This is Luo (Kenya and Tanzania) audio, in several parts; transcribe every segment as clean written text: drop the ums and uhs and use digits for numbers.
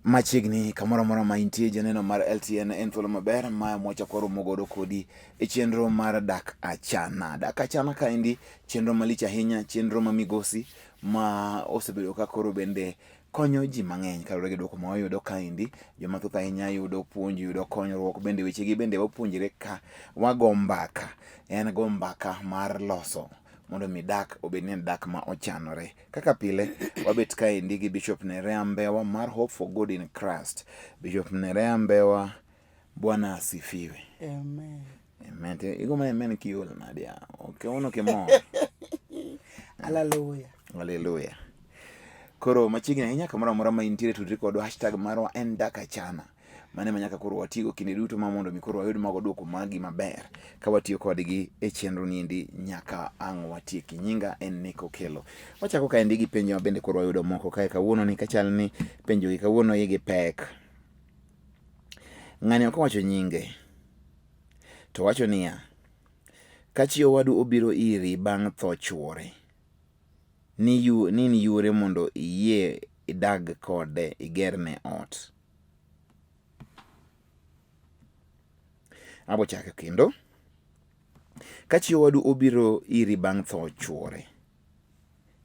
Machiegni kamoro amora ma intie janeno mar LTN en thuolo maber ma mwachako waromo godo kodi e chenro mar Dak Achana. Dak Achana kaendi chenro malich ahinya, chenro ma migosi ma osebedo ka koro bende konyo ji mang'eny kaluwore gi duoko ma wayudo kaendi. Joma thoth ahinya yudo puonj, yudo konyruok bende wechegi bende wapuonjre ka wago mbaka. En go mbaka mar loso mondo mi dak obed ni en dak ma ochanore. Kaka pile, wabet kaendi gi Bishop Nerea Mbewa mar Hope for Good in Christ. Bishop Nerea Mbewa, Bwana asifiwe. Amen. Amen. Igo ma amen kiol nade ya? Ok ono kimor. Hallelujah. Hallelujah. Koro machiegni ahinya kamoro amora ma intiere tudri kodwa hashtag marwa en dakachana. Mano ema nyaka koro watigo kinde duto ma mondo mi koro wayud mago duoko magi maber ka watiyo kodgi e chenro niendi nyaka ang' watieki. Nyinga en Nick Okello. Wachako kaendi gi penjo ma bende koro wayudo moko kae kawuono ni kachal ni penjo gi kawuono igi pek. Ng'ani ok owacho nyinge to wacho niya, ka chi owadu obiro iri bang' tho chuore ni yu, ni yure mondo iyie idag kode igerne ot. Abo chako kendo. Ka chi owadu obiro iri bang' tho chuore,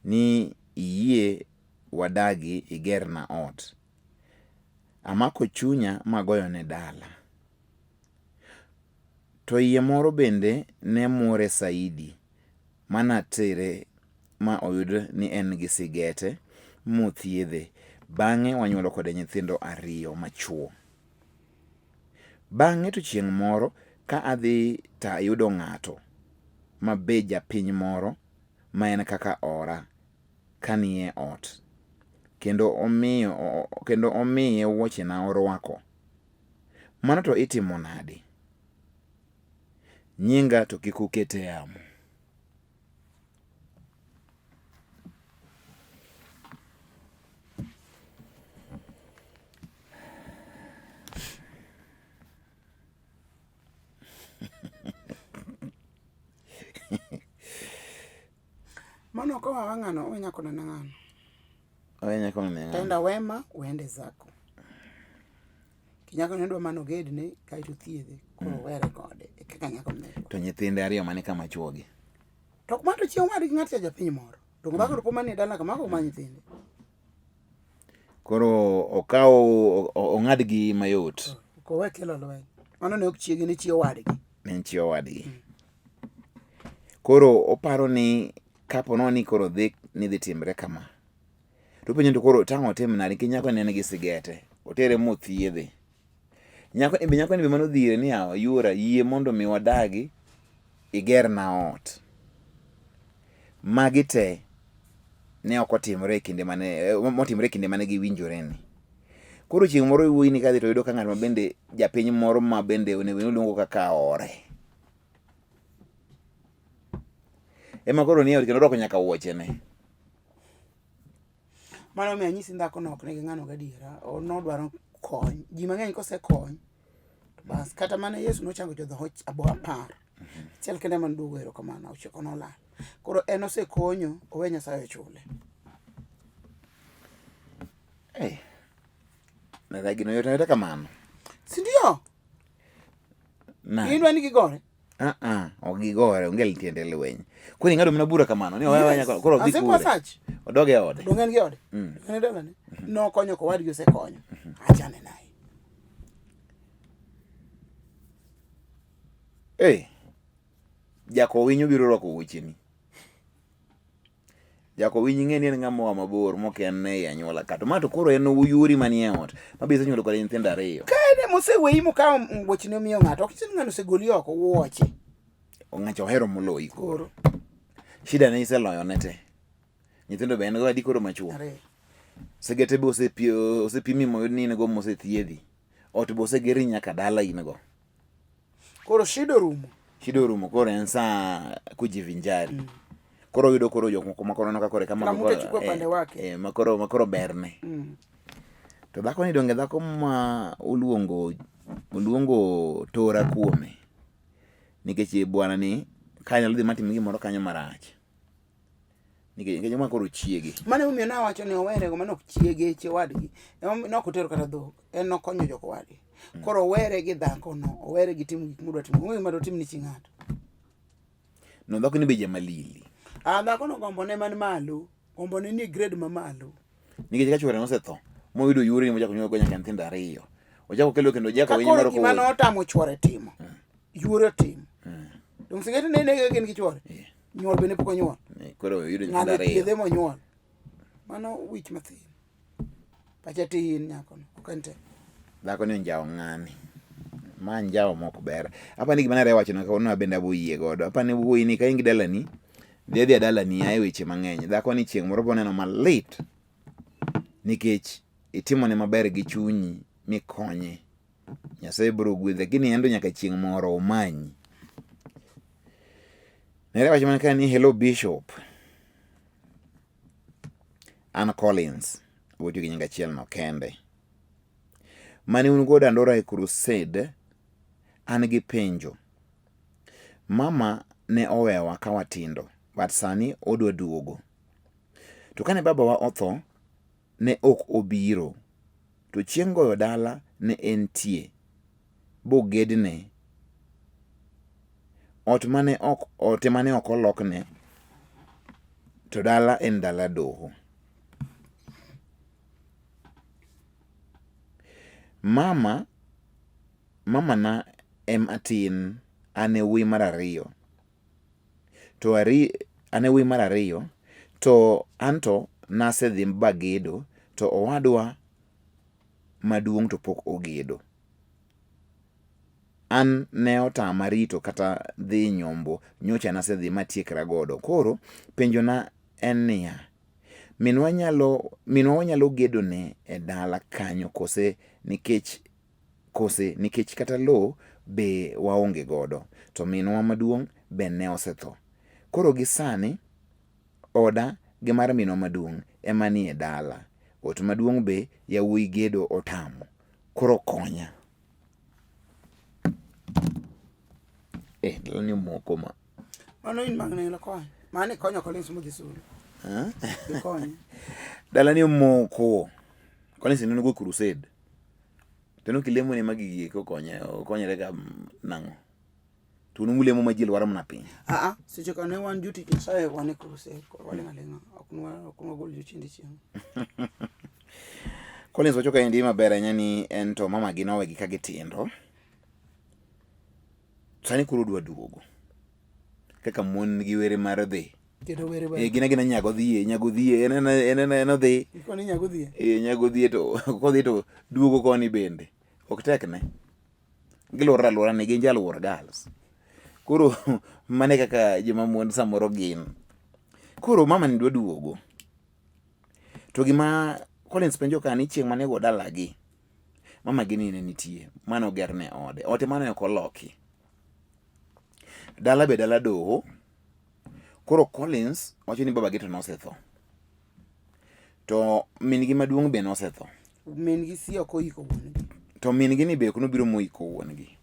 ni iyie wadagi igerna ot. Amako chunya magoyone dala. To iye moro bende ne muore saidi manatere ma oyud ni en gi sigete mothiedhe. Bang'e wanyuolo kode nyithindo ariyo machuo. Bang'e to chieng' moro ka adhi to ayudo ng'ato ma be japiny moro ma en kaka ora ka nie ot. Kendo omiyo kendo omiye wuochena orwako. Mano to itimo nade? Nyinga to kik uket e yamo. Mano ok owawa ng'ano, owe nyako nene ng'ano. Owe nyako nene ng'ano. Tenda wema, uende zako. Kinyako ne dwa mano ogedne kaeto thiedhe koro mm. were kode e kaka nyako ne. To nyithinde ariyo mane kama chuogi. To ok mato chieng' wadgi ng'at cha japiny moro. To dhako to poma ni dala kama ko ma nyithinde. Koro okaw ong'ad gi mayot. Ok owe kelo lweny. Mano ne ok chiege ne chi owadgi. Ne en chi owadgi. Mm. Koro oparo ni kapo no ni koro dhi ni dhi timre kama. To penjo to koro tang' otim nade nikech nyako ne nigi sigete. Otere mothiedhe. Nyako be nyako ni be mano dhire ni yawa yuora yie mondo mi wadagi igerna ot. Magi te ne ok otimore e kinde mane eh, motimore e kinde mane giwinjore ni. Koro chieng' moro wuoyi ni kadhi to yudo ka ng'at ma bende japiny moro ma bende onego ni oluongo kaka ore. Ema koro nie ot kendo orwako nyaka wuochene. Mano omiyo anyisi ni dhakono ok nigi ng'ano gadiera. Nodwaro kony. Ji mang'eny kosekony to bas kata mana Yesu nochango jodhoho abo apar. Achiel kende ema noduogo erokamano, ochiko nolal. Koro en osekonyo, owe Nyasaye ochule. Hey. Nada gino yot ayota kamano. Si ndio? Na. Idwa ni gigore? Ah ah, ok gigore, onge tiende lweny. Koro ing'ado mana bura kamano ni owewa nyaka koro odhi Asekwa kure. sach. Odog e ode. Donge en gi ode? Mm. Donge en dalane? Nokonyo kowadgi osekonyo. Achane naye. Hey. Jako winyo biro rwako wuocheni. Jako winyo ing'e ni en ng'ama oa mabor mok en ei anyuola ka. To ma to koro en yuori manie ot. Ma be isenyuolo kode nyithindo ariyo. Ka en ema oseweyi mokawo wuochne omiyo ng'ato, ok nyis ni ng'ano osegoli oko, wuoche. Ng'acha ohero moloyi koro. Koro. Shida ne iseloyo ne te. Nyithindo be en go adi koro machuo. Ariyo. Segete be osepimi moyud ni in go mosethiedhi. Ot be osegerni nyaka dala in go. Koro shida orumo. Shida orumo koro en saa kujivinjari. Mm. Koro oyudo koro jok moko makoro neno ka koro kama Kila mtu achukue pande wake. makoro makoro berne. To dhako ni donge dhako ma oluongo oluongo tora kuome. Nikech bwana ni ka nyalo dhi matim gimoro kanyo marach. Nikech nikech ma koro chiege. Mano emomiyo nawacho ni owere go mano ok chiege chi wadgi. Emomiyo ne ok otero kata dhok. En nokonyo jok wadgi. Koro owere gi dhako no, owere gi timo gik modwa timo. Onge gima dotim ni chi ng'ato. No dhako ni be jamalili. Ah, dhako no gombo ne man malo. Gombo ne nie grade ma malo. Nikech ka chuore nosetho, moyudo yuori mochako nyuol go nyaka nyithindo ariyo. Ochako kelo kendo ojako Ka winy koro moro gima kowuok. notamo chuore timo. Yuore otimo. Dong sigeti ne nege gin gi chuore. Yeah. Nyuol bende pok onyuol. Koro oyudo nyithindo Ng'ano ariyo. thiedhe monyuol. Mano wich mathin. Pacha tin nyakono, ok en te. Dhako ni onjawo ng'ani. Ma njawo mok ber. Apa ni gima nare wacho no kawuono abende abo yie godo. Apa ni wuoyi ni ka in gi dalani, dhi adhiya dalani ae weche mang'eny. Dhako ni chieng' moro boneno malit nikech itimone maber gi chunyi mikonye. Nyasaye biro gwedhi lakini en to nyaka chieng' moro omanyi. Nere wacho mana ka ni hello bishop. An Collins, wuocho gi nying achiel no kende. Mane un go Dandora e crusade, an gi penjo. Mama ne owewa ka watindo, but sani odwa duogo. To kane babawa otho, ne ok obiro. To chieng' goyo dala ne entie, bogedne. Ot mane ok ote mane ok olokne to dala en dala doho. Mama mamana ema tin, an e wuoyi mar ariyo. To ari an e wuoyi mar ariyo to anto nasedhi bagedo to owadwa maduong' to pok ogedo. An ne otama rito kata dhi nyombo nyocha nasedhi matiekra godo. Koro penjona en niya, minwa nyalo minwa wanyalo gedone e dala kanyo kose nikech kose nikech kata lowo be waonge godo to minwa maduong' be ne osetho. Koro gi sani oda gi mar minwa maduong' ema nie dala. Ot maduong' be yawuoyi gedo otamo. Koro konya. Eh, dala ni omoko ma. Mano in mag neno kony. Mano ikonyo Collins modhi sulu. Ikonye. Dala ni omoko. Collins neno go crusade. To nokilemo ne magi eko okonye, okonyre ga nang'o? To un mulemo ma ji lwar mana piny. Ah ah, seche ka ne wan jotich Nyasaye wan e crusade, koro waling' aling'a. Ok nwa ok nwagol jochiende chieng'. Collins wacho kaendi maber ahinya ni en to mama gi nowegi ka gitindo. Sani koro odwa duogo. Kaka mon nigi were mar dhi. Kendo were Eh, gin agina nyago dhie, nyago dhie, en en en en odhi. Ikoni nyago dhie. Eh, nyago dhie to kodhi to duogo koni bende. Ok tekne. Giluorore aluora ni gin jaluor girls. Koro mano e kaka joma mon samoro gin. Koro mama ni dwa duogo. To gima Collins penjo ka ni chieng' mane go dalagi, mama gi ni ne nitie, mane ogerne ode. Ote mane ok oloki. Dala be dala doho. Koro Collins wacho ni babagi to nosetho. To min gi maduong' be nosetho. Min gi si ok oyiko wuon gi. To min gi ni be ok nobiro moyiko wuon gi.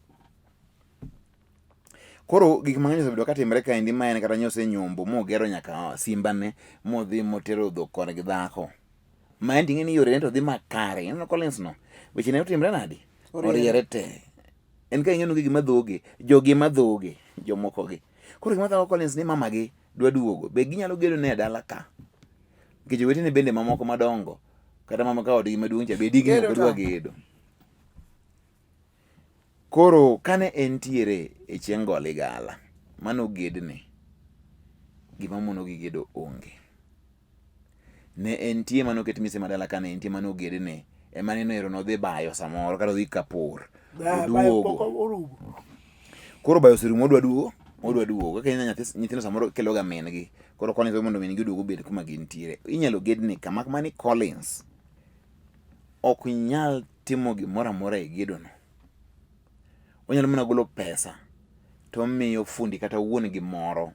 Koro gik mang'eny osebedo ka timre kaendi ma en kata nyosenyombo mogero nyaka simbane modhi motero dhok korgi dhako. Ma en ting'e ni yorene to dhi makare. Ineno Collins no, weche ne otimre nadi? Oriere te. En ka ing'eno gi gima dhoge, jogi ma dhoge, jomoko gi. Koro gima thago Collins ni mamagi dwa duogo, be ginyalo gedo ne e dala ka? Nikech owetene bende mamoko madongo, kata mama ka odgi maduong' cha be digni ok dwa gedo. Koro kane entiere e chieng' go ligala, mano gedne, gima monogi gedo onge. Ne entie mane oket mise ma dala ka ne entie mane ogedne, ema neno ero nodhi bayo samoro kata odhi kapur, oduogo. Koro bayo oserumo odwa duogo, odwa duogo. Kaka ineno nyathi nyithindo samoro kelo ga min gi, koro Collins dwaro mondo min gi oduog obed kuma gintiere. Inyalo gedne ka mak mana ni Collins ok nyal timo gimoro amora e gedono. Onyalo mana golo pesa to omiyo fundi kata wuon gi moro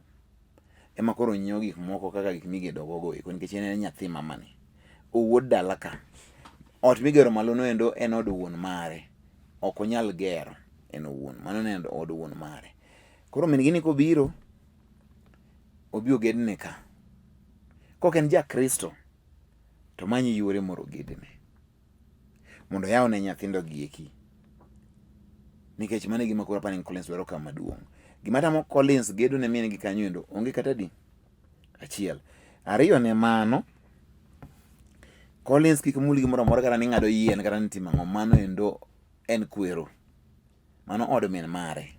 ema koro nyiewo gik moko kaka gik migedo gogo eko nikech en en nyathi mamani. Owuod dala ka. Ot migero malo no endo en od wuon mare. Ok onyal gero en owuon. Mano ne od wuon mare. Koro min gi ni kobiro, obi ogedne ka. Kok en ja Kristo to many yore moro ogedne mondo oyaw ne nyithindo gi eki. Nikech mano e gima koro apani ni Collins dwaro kama duong'. Gima tamo Collins gedo ne min gi kanyo endo onge kata adi? Achiel. Ariyo ne mano, Collins kik mul gimoro amora kata ni ng'ado yien kata ni timo ang'o, mano endo en kwero. Mano od min mare.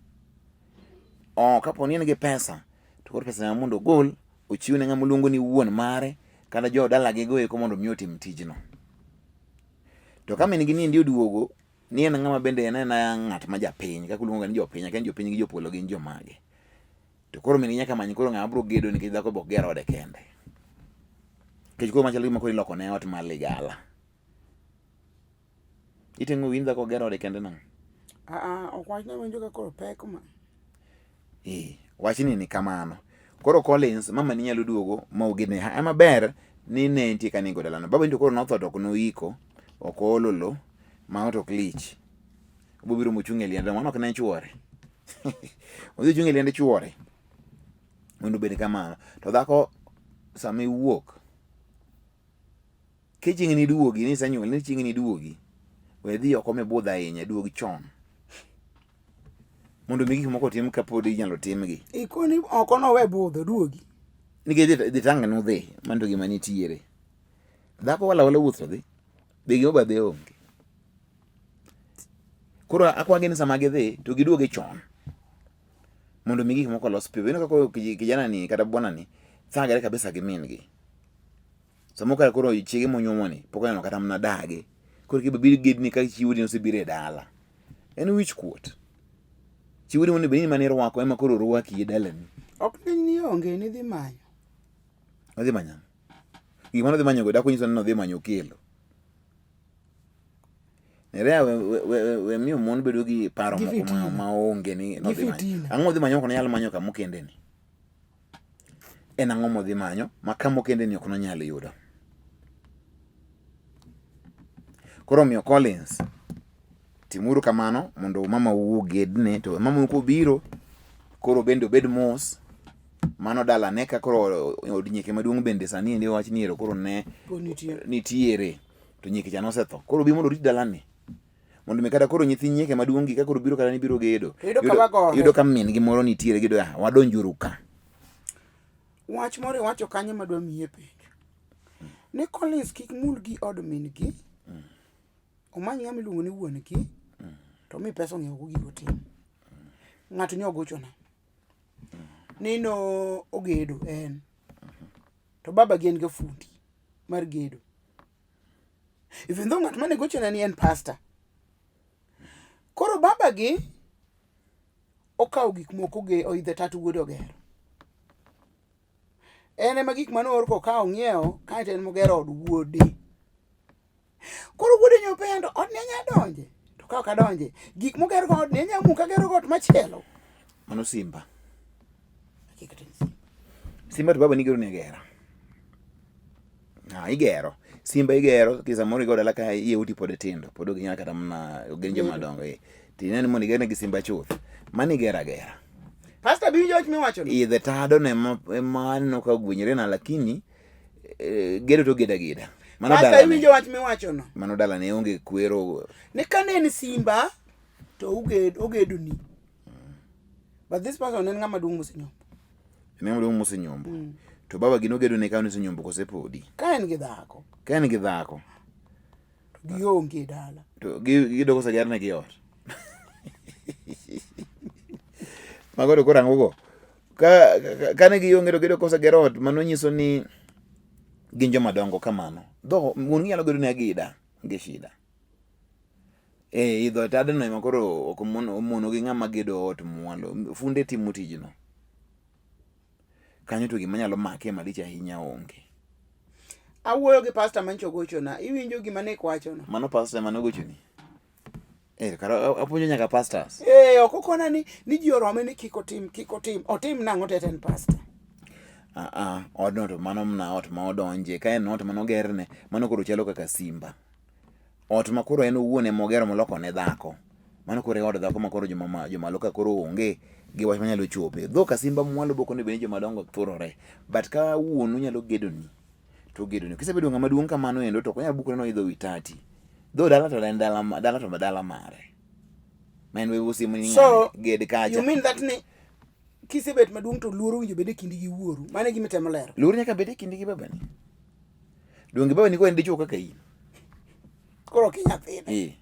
Oh, kapo ni en gi pesa, to koro pesa mondo ogol ochiw ne ng'ama oluongo ni wuon mare kata jo dalagi go eko mondo mi otim tijno. To ka min gi niendi oduogo, ni en ng'ama bende en ena ng'at ma japiny, kaka uluongo ni jopiny, akia ni jopiny gi jopolo gin jomage. To koro min gi nyaka many koro ng'ama biro gedo nikech dhako be ok ger ode kende. Nikech koro machalo gima koro iloko ne ot mar ligala. Iteng'o wiyi ni dhako ok ger ode kende nang'o? Aa, ok wachna winjo ka koro pek ma. Ee, wachni ni kamano. Koro Collins, mama ni nyalo duogo ma ogedne. Ema ber ni ne entie ka nigo dalano. Baba ni to koro notho to ok noiko, ok oolo lo, mano to ok lich. Obiro mochung' e liende, mano ok ne chuore. Odhi ochung' e liende chuore. Mondo obed kamano. To dhako sama iwuok, Ka chieng' niduogi, ni isenyuol, ni chieng' niduogi, we dhi oko mibudh ahinya, duog chon. Mondo mi gik moko otim kapod inyalo timgi. Ikoni oko nowe budho, duogi. Nikech dhi tang' nudhi, mano to gima nitiere. Dhako wala wala wuoth to dhi, be gima obadhe onge. Koro akwagi ni sama gidhi, to giduogi chon. Mondo mi gik moko olos piyo. Ineno kaka kijana ni kata bwana ni thagre kabisa gi min gi. Samoro kata koro chiege monyuomo ni pok oneno kata mana dagi. Koro kibiro gedni ka chi wuodi osebiro e dala. En wich kuot. Chi wuodi monego bed ni mane irwako ema koro orwaki e dalani. Ok ni ni onge ni dhi manyo. Odhi manyo. Gima nodhi manyo go dak onyiso ni nodhi manyo okelo. Nerea we, we, we, we miyo mon bedo gi paro moko ma, ma onge ni nodhi manyo. Ang'o odhi manyo ok nonyal manyo kama okende ni. En ang'o modhi manyo ma kama okende ni ok nonyal yudo? Koro omiyo Collins, timuru kamano mondo mama ogedne to mama kobiro koro bende obed mos mano dalane ka koro od nyieke maduong' bende sani endi wach ni ero koro ne nitiere to nyieke cha nosetho koro bi mondo orit dalani mondo mi kata koro nyithi nyieke maduong' gi ka koro biro kata ni biro gedo yudo ka min gi moro nitiere gido ah, wadonjuru ka wach moro iwacho kanyo madwa miye penjo ni Collins kik mul gi od min gi mm. omany ng'ama iluongo ni wuon gi mm. to mi pesa ong'iew go gigo tim mm. ng'ato nyo ogochona mm. ni no ogedo en mm -hmm. to baba gi en ga fundi mar gedo Even though ng'at mane gochona ni en pastor. Koro baba gi okawo gik moko ge oidhe tat wuode ogero. En ema gik mane oor kokawo ong'iewo kaeto en mogero od wuode. Koro wuode nyo penjo odni anya donje to ka ok adonje gik moger go odni anya muka gero go ot machielo. Mano simba. Simba to baba ni gero ni agera. Ah, igero. Simba igero, ki samoro igo dala ka iye uti pod tindo, pod ok ginyal kata mana gin joma dongo eh. Tineno mondo igerne gi simba chuth. Mano igero agera. Pastor bi winjo wach miwacho no? Idhe tado no ema ema aneno ka ogwenyore na lakini eh, gedo to gedo ageda. Mano Pastor dalane. iwinjo wach miwacho no? Mano dalane onge kwero. Ni kane en simba to oged ogedoni. But this person en ng'ama duong' mosenyombo. En ng'ama duong' mosenyombo. Mm. To baba gi nogedo ne ka nosenyombo kose podi? Ka en gi dhako. Ka en gi dhako. To gionge e dala. To gido kose gi ot. Mago to koro ang'o go? Ka kane gionge to gedo kose ger ot mano nyiso ni gin joma dongo kamano. Dho wuon gi nyalo gedo ne agida, onge shida. Eh, idho tadno ema koro ok omono gi ng'ama gedo ot mwalo. Funde timo tijno. Kanyo to gima nyalo make malich ahinya onge. Awuoyo gi pastor mancho ogochona. Iwinjo gima ne wachono? Mano pastor mane ogochoni? Eh, kara apuonjo nyaka pastors. Eh, ok okona ni ni ji orome ni kik otim, kik otim. Otim nang'o to en pastor? Ah ah, odno to mano mana ot ma odonje. Ka en ot mane ogerne, mano koro chalo kaka simba. Ot ma koro en owuon ema ogero moloko ne dhako. Mano koro e od dhako ma koro joma jomalo ka koro onge gi wach manyalo chope. Dho kasimba mwalo bok onego bed ni joma dongo thurore. But ka wuonu nyalo gedoni. to ogedoni. Kisebedo ng'ama duong' kamano endo to ok onyal bukore noidho wi tati. Dho dala to en dala dala to dala mare. Ma en wewe osiemo ni So, ng'ane ged kacha. You mean that ni kisebet maduong' to luoro winjo bed e kindi gi wuoru. Mano e gima itemo lero. Luor nyaka bed e kindi gi babani. Donge babani ko en dichuo kaka in. Koro ok inyathine. Eh.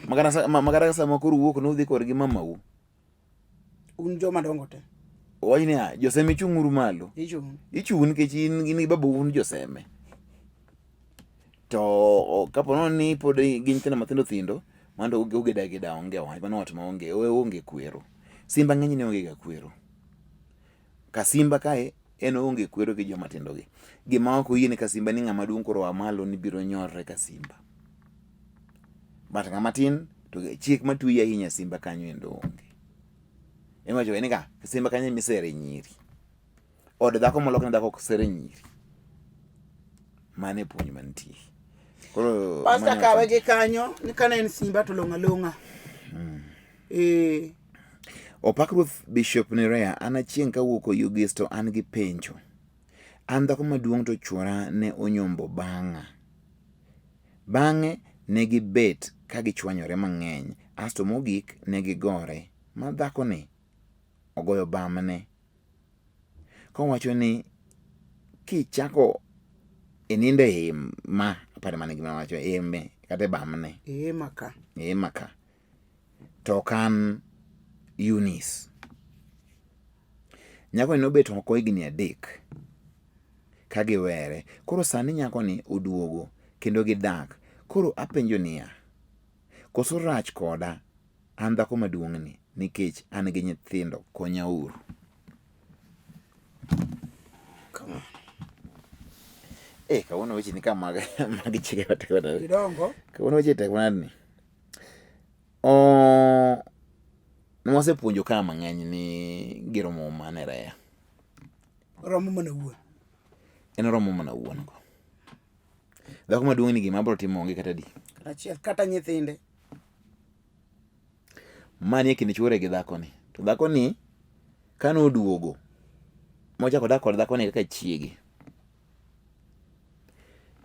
Makata sa- ma- makata sama koro uwuok nudhi korgi mamau. Un joma dongo te. Owach niya, joseme chung'uru malo. Ichung'. Ichung' nikech in in gi babau un joseme. To kapo nono ni pod gin nyithindo mathindo thindo, mano to ugedo ageda onge wach, mano ot maonge onge kwero. Simba ng'enyne onge ga kwero. Kasimba kae en oonge kwero gi joma tindo gi. Gima ok oyie ni kasimba ni ng'ama duong' koro oa malo ni biro nyorre kasimba. But ng'ama tin to chik matweyi ahinya simba kanyo endo onge. Iwacho ni ka simba kanyo emisere nyiri. Od dhako molok ne dhako ok sere nyiri. Mano e puonj mantie. Koro Pasta kawe gi kanyo ni kane en simba to long'a long'a. Eh. Opak Ruoth Bishop Nerea, an achieng' kawuok Oyugis to an gi penjo. An dhako maduong' to chuora ne onyombo bang'a. Bang'e ne gibet ka gichwanyore mang'eny asto mogik ne gigore ma dhakoni ogoyo bamne kowacho ni kichako inindo e hema, aparo mana gima owacho, e hembe kata e bamne. E hema ka. E hema ka. To ok an Eunice. Nyakoni nobet oko higni adek ka giwere. Koro sani nyakoni oduogo kendo gidak. Koro apenjo niya, koso rach koda an dhako maduong'ni nikech an gi nyithindo, konyauru. Come on. Eh, kawuono weche ni ka mag mag chike matek manade. Gidongo. Kawuono weche tek manade ni. Oh, nwasepuonjo ka mang'eny ni gero muma ne reya. Romo mana wuon. En romo mana wuon go. Dhako maduong' ni gima bro timo onge kata di. Kata achiel kata nyithinde. Mani e kind chuore gi dhakoni. To dhakoni kane oduogo mochako dak kod dhakoni kaka chiege.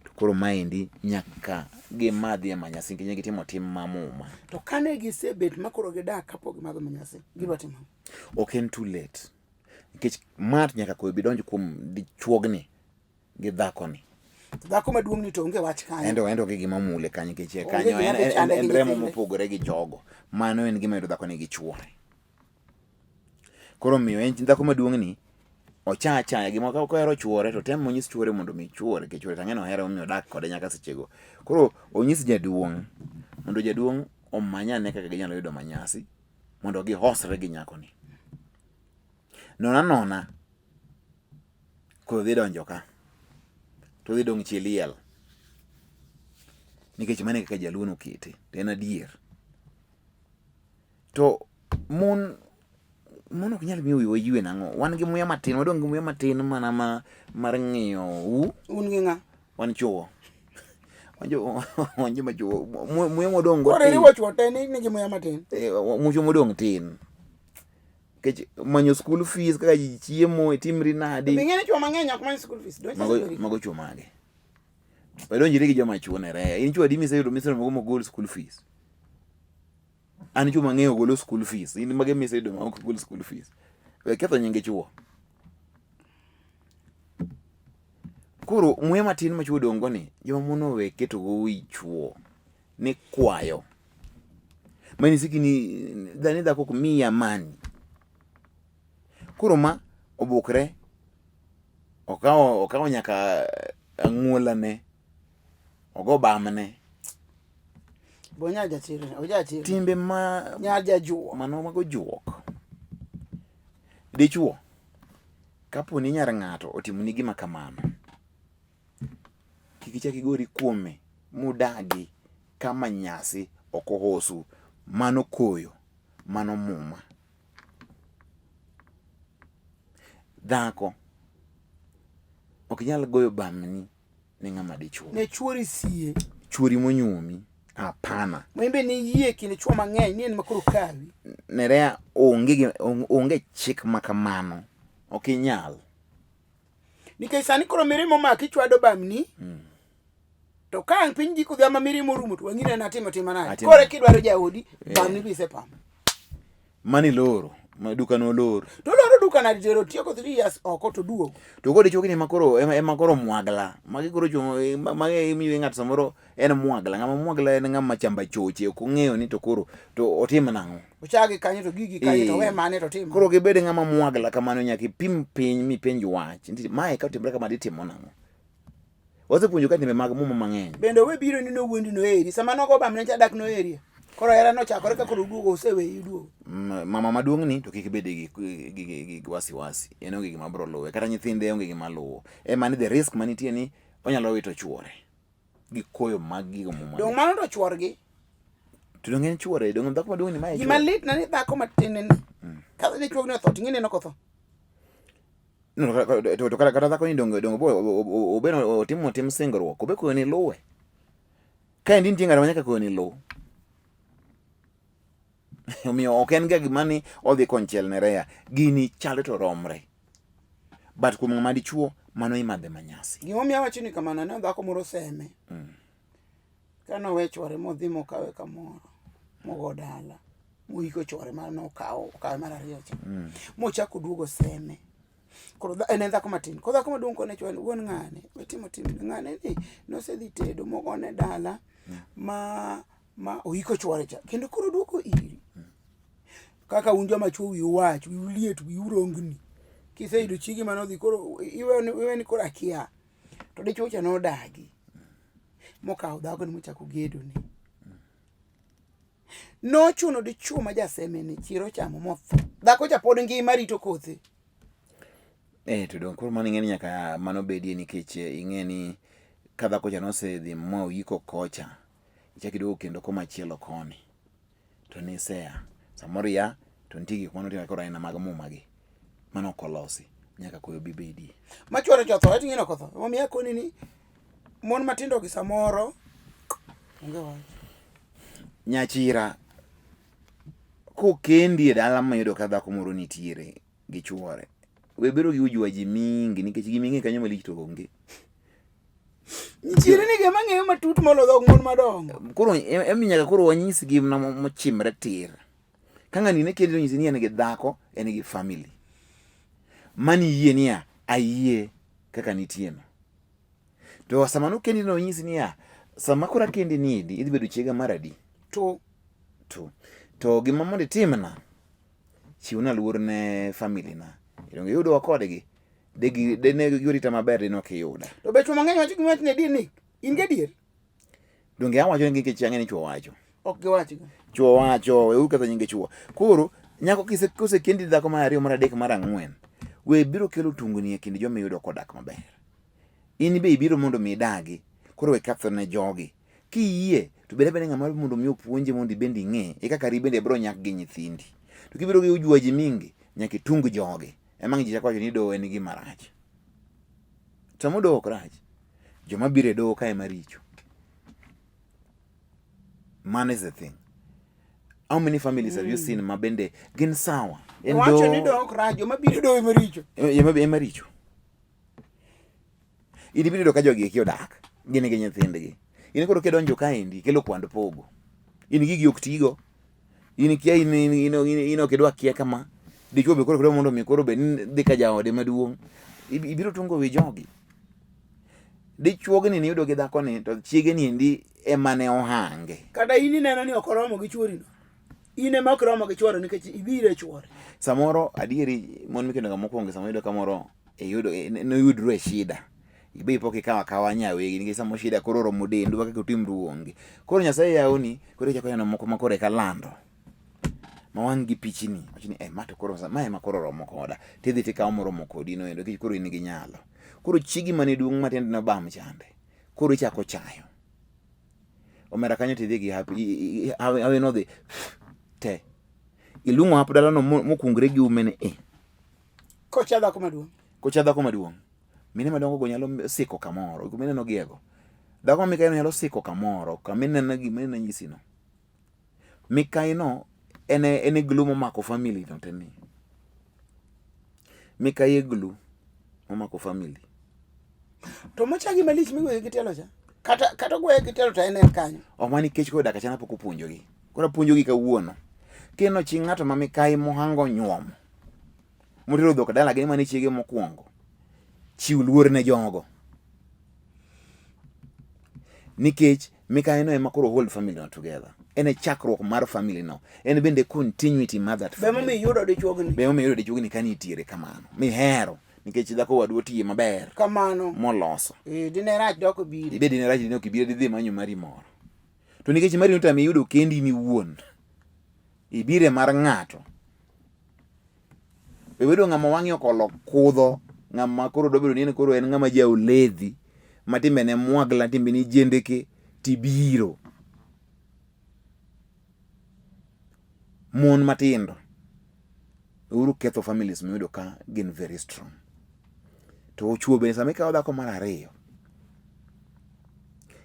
To koro maendi nyaka gimadhie manyasi nikech ne gitimo tim ma muma. To kane gisebet ma koro gidak kapok gimadho manyasi, gidwa timo ang'o? Ok en too late. Nikech ma to nyaka koyo bi donj kuom dichuogni gi dhakoni. To dhako maduong' ni to onge wach kanyo. Ento ento onge gima mule kanyo nikech Onge kanyo gima en, dhi en, chande en gi remo nyithinde. mopogore gi jogo. Mano en gima yudo dhakoni gi chuore. Koro omiyo en dhako maduong' ni ocha achaya gima ka ohero chuore to tem onyis chuore mondo mi chuore nikech chuore to ang'e ni ohere omiyo odak kode nyaka sechego. Koro onyis jaduong' mondo jaduong' omany ane kaka ginyalo yudo manyasi mondo gihosre gi nyakoni. Non anona koyo dhi donjo ka to odhi dong' chi liel nikech mano e kaka jaluo nokete to en adier. To mon mon ok nyal miyo wiwa ywe nang'o? Wan gi muya matin, wadong' gi muya matin mana ma mar ng'iyo u. Un gi ng'a? Wan chuo. Wan jo wan joma chuo. Muya modong' go Koro tin. iriwo chuo te ni nigi muya matin. Eh, mucha modong' tin. Nikech manyo school fees kaka ji chiemo itimri nadi. Be ing'e ni chuo mang'eny ok many school fees. Donj Mago mago chuo mage? Wadonjri gi joma chuo ne reya. In chuo adi miseyudo miseromo go mogol school fees? An chuo mang'eyo golo school fees. In mage miseyudo ma ok gol school fees? We ketho nyinge chuo. Koro muya matin ma chuo odong' go ni, joma mon owe keto go wi chuo ni kwayo. Mani siki ni dhani dhako ok miyi amani. Koro ma obukre okawo okawo nyaka ang'uolane ogo bamne. Bo nya jachir, ojachir. Timbe ma Nya jajuok. Mano mago juok. Dichuo kapo ni nyar ng'ato otimoni gima kamano, kik ichak igori kuome mudagi kama nyasi ok ohosu. Mano koyo, mano muma. Dhako ok inyal goyo bamni ne ng'ama dichuo. Ne chuori sie. Chuori monyuomi. Hapana. Mwembe ni yie kind chuo mang'eny ni en makoro kawi. Nerea onge onge chik ma kamano. Ok inyal. Nikech sani koro mirima omaki ichwado bamni. To ka ang' piny ji kudhi ma mirima orumo to wang'i ne natimo tima nade. Atimo. Koro kidwaro jaodi, bamni be isepamo. Mani loro, ma duka no lor. To loro duka nade tero tieko 3 years oko to duogo. To koro dichuo ni ema koro ema koro mwagla. Magi koro chuo magi imiyo ng'ato samoro en mwagla. Ng'ama mwagla en ng'ama chamba choche ok ong'eyo ni to koro to otim nang'o. Ochagi kanyo to gigi kanyo to Eh. we mane to tim. Koro gibed ng'ama mwagla kamano nyaka ipim piny mipenj wach. Nitie mae ka otimore kama ditimo nang'o. Wasepuonjo ka timbe mag muma mang'eny. Bende owe biro ni nowuondi noheri. Sama nogo bamne cha dak noheri. Koro hera nochakore ka koro uduogo oseweyi uduogo. Mama maduong' ni to kik bed gi wasiwasi. En onge gima biro luwe. Kata nyithinde onge gima luwo. Ema ni the risk manitie ni onyalo wito chuore gi koyo mag gigo muma. Dong' mano to chuorgi. To dong' en chuore, dong' dhako maduong' ni mae Gima lit na ni dhako matin ni. Ka dichuo ni otho to ing'e ni en ok otho. No, to kata dhako ni donge donge bo obe otimo tim singruok obe koyo ni luwe. Ka endi nitie ng'at ma nyaka koyo ni luw. Omiyo ok en ga gima ni odhi konchiel ne reya. Gini chal to romre. But kuom ng'ama dichuo mano imadhe manyasi. Gimomiyo awacho ni kamano ne dhako moro oseme. Ka nowe chwore modhi mokawe kamoro mogo dala moiko chwore ma nokawo okawe mar ariyo cha. Mochako oduogo seme. Koro en en dhako matin. Koro dhako maduong' kone chwore wuon ng'ane we timo timni ng'ane ni nosedhi tedo mogone dala ma oiko chwore cha kendo koro oduogo iri. Kaka un joma chuo wiu wach, wiu liet, wiu rongni. Kiseyudo chiegi manodhi koro iwe ni koro akia. To dichuo cha nodagi. Mokawo dhakoni mochako gedone. Nochuno dichuo ma jaseme ni chir ochamo motho. Dhako cha pod ngima rito kothe. Eh, to dong' koro mano ing'e ni nyaka mano bedie nikech ing'e ni ka dhako cha nosedhi ma oyiko kocha, ichak iduogo kendo komachielo koni. To nisea. Samoro ia to nitie gik mane otimore koro aina mag muma gi. Mano ok olosi. Nyaka koyo bi bedie. Ma chuore cha otho, ating'e ni ok otho. Emomiyo akoni ni mon matindo gi samoro onge wach. Nyachira, kokendi e dala mayudo ka dhako moro nitiere gi chuore, we bedo gi ujuaji mingi nikech gima ing'e kanyo malich to onge. Nitiere ni gima ng'eyo matut molo dhog mon madongo. Koro emi nyaka koro wanyisgi mana mochimre tir. Ka ng'ani ne kendi onyisi ni en gi dhako, en gi family. Mani yie niya, ayie kaka nitie no. To sama nokendi no onyisi niya, sama koro akendi ni endi, idhi bedo chiega mar adi? To To gima mondo itimna, chiwna luor ne family na. Donge iyudowa kodgi? Dine girita maber dine ok iyuda. To be chwo mang'eny wacho gima wach ni adier ni in gadier? Donge awacho ni nikech ang'e ni chwo wacho. Ok giwachga. Chwo wacho, weuru ketho nyinge chwo. Koro nyako kise kosekendi dhako mar ariyo, mar adek, mar ang'wen, we biro kelo tungni e kind joma iyudo kodak maber. In be ibiro mondo mi idagi, koro we ketho ne jogi. Kiyie to bed abeda ng'ama mondo mi opuonji mondo ibende ing'e e kaka ri bende biro nyak gi nyithindi. To kibiro gi ujuaji mingi, nyaka itung jogi. Ema ji chako wacho ni doho en gima rach. Sama doho ok rach, joma biro e doho ka ema richo. Mano is the thing. How many families have you seen ma bende gin sawa? En Wacho ni doho ok rach, joma biro e doho ema richo. Ema richo. In ibiro yudo ka jogi eki odak, gin gi nyithindgi. In koro kidonjo kaendi, ikelo kwand pogo. In gigi ok tigo. In ikia in ok idwa kia kama. Dichuo be koro kidwa mondo mi koro bed ni dhi ka jaode maduong'. Ibiro tungo wi jogi. Dichuogni niyudo gi dhakoni to chiege ni endi ema ne ohange. Kata in ineno ni ok oromo gi chuori no. In ema ok iromo gi chuore nikech ibiro e chuore. Samoro adieri mon mikendo ga mokwongo samoro iyudo ka moro iyudo noyudru e shida. Ibe pok ikawo akawa nyawegi nikech samoro shida koro oromo dendu kaka utimru onge. Koro Nyasaye yawoni koro ichako neno moko ma koro eka lando. Ma wang' gi pichni wacho ni eh ma to koro ma ema koro oromo koda. Tidhi tikawo moromo kodi no endo nikech koro in gi nyalo. Koro chiegi mane duong' ma tiende nobam chande koro ichako chayo. Omera kanyo tidhi gi happy hawi nodhi te. Iluongo hap dalano mokungre gi ume ni e. Kocha dhako maduong'. Kocha dhako maduong'. Mine madongo go nyalo siko kamoro. Mineno giego. Dhako ma mikayi no nyalo siko kamoro. Kama ineno gima ineno nyisi no. Mikayi no en e glue momako family no te ni. Mikayi e glue momako family. To mochagi malich migweye gi tielo cha. Kata kata ogweye gi tielo to en en kanyo. Ok ma nikech koro dak achana pok opuonjogi. Koro apuonjogi kawuono. Kineno chi ng'ato ma mikayi mohango nyuomo, motero dhok dalagi ni mano chiege mokwongo, chiw luor ne jogo. Nikech mikayi no ema koro hold family no together. En e chakruok mar family no. En bende continuity mar that Be family. momiyo iyudo dichuogni. Be momiyo iyudo dichuogni ka nitiere kamano. Mihero. Nikech dhako wadu otiye maber. Kamano. Moloso. Eh, dine rach dok obiro. Ibed ne rach dine ok ibiro didhi manyo mari moro. To nikech mari notami yudo kendi in iwuon, ibire mar ng'ato. Ibedo ng'ama wang'e okolo kudho, ng'ama koro dwa bedo ni en koro en ng'ama ja oledhi, ma timbene mwagla, timbene jendeke, tibiro. Mon matindo, uru ketho families miyudo ka gin very strong. To chwo bende sama ikawo dhako mar ariyo,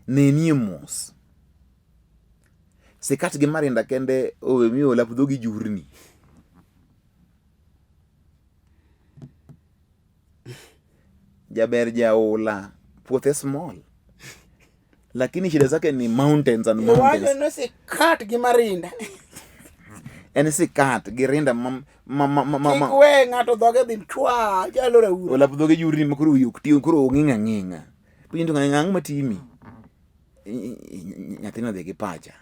nenie mos. Sikat gi marinda kende owe miyo olap dhogi jurni. Jaber jaula, puothe small. Lakini shida zake ni mountains and mountains. Iwacho ni sikat gi marinda. En sikat gi rinda ma ma ma ma ma Kik we ng'ato dhoge dhi chwa chalo raura. Olap dhoge jurni ma koro wiye ok ti, koro ong'ing ang'ing'a. Penjo to ng'ang' matimi. Nyathino odhi gi pacha.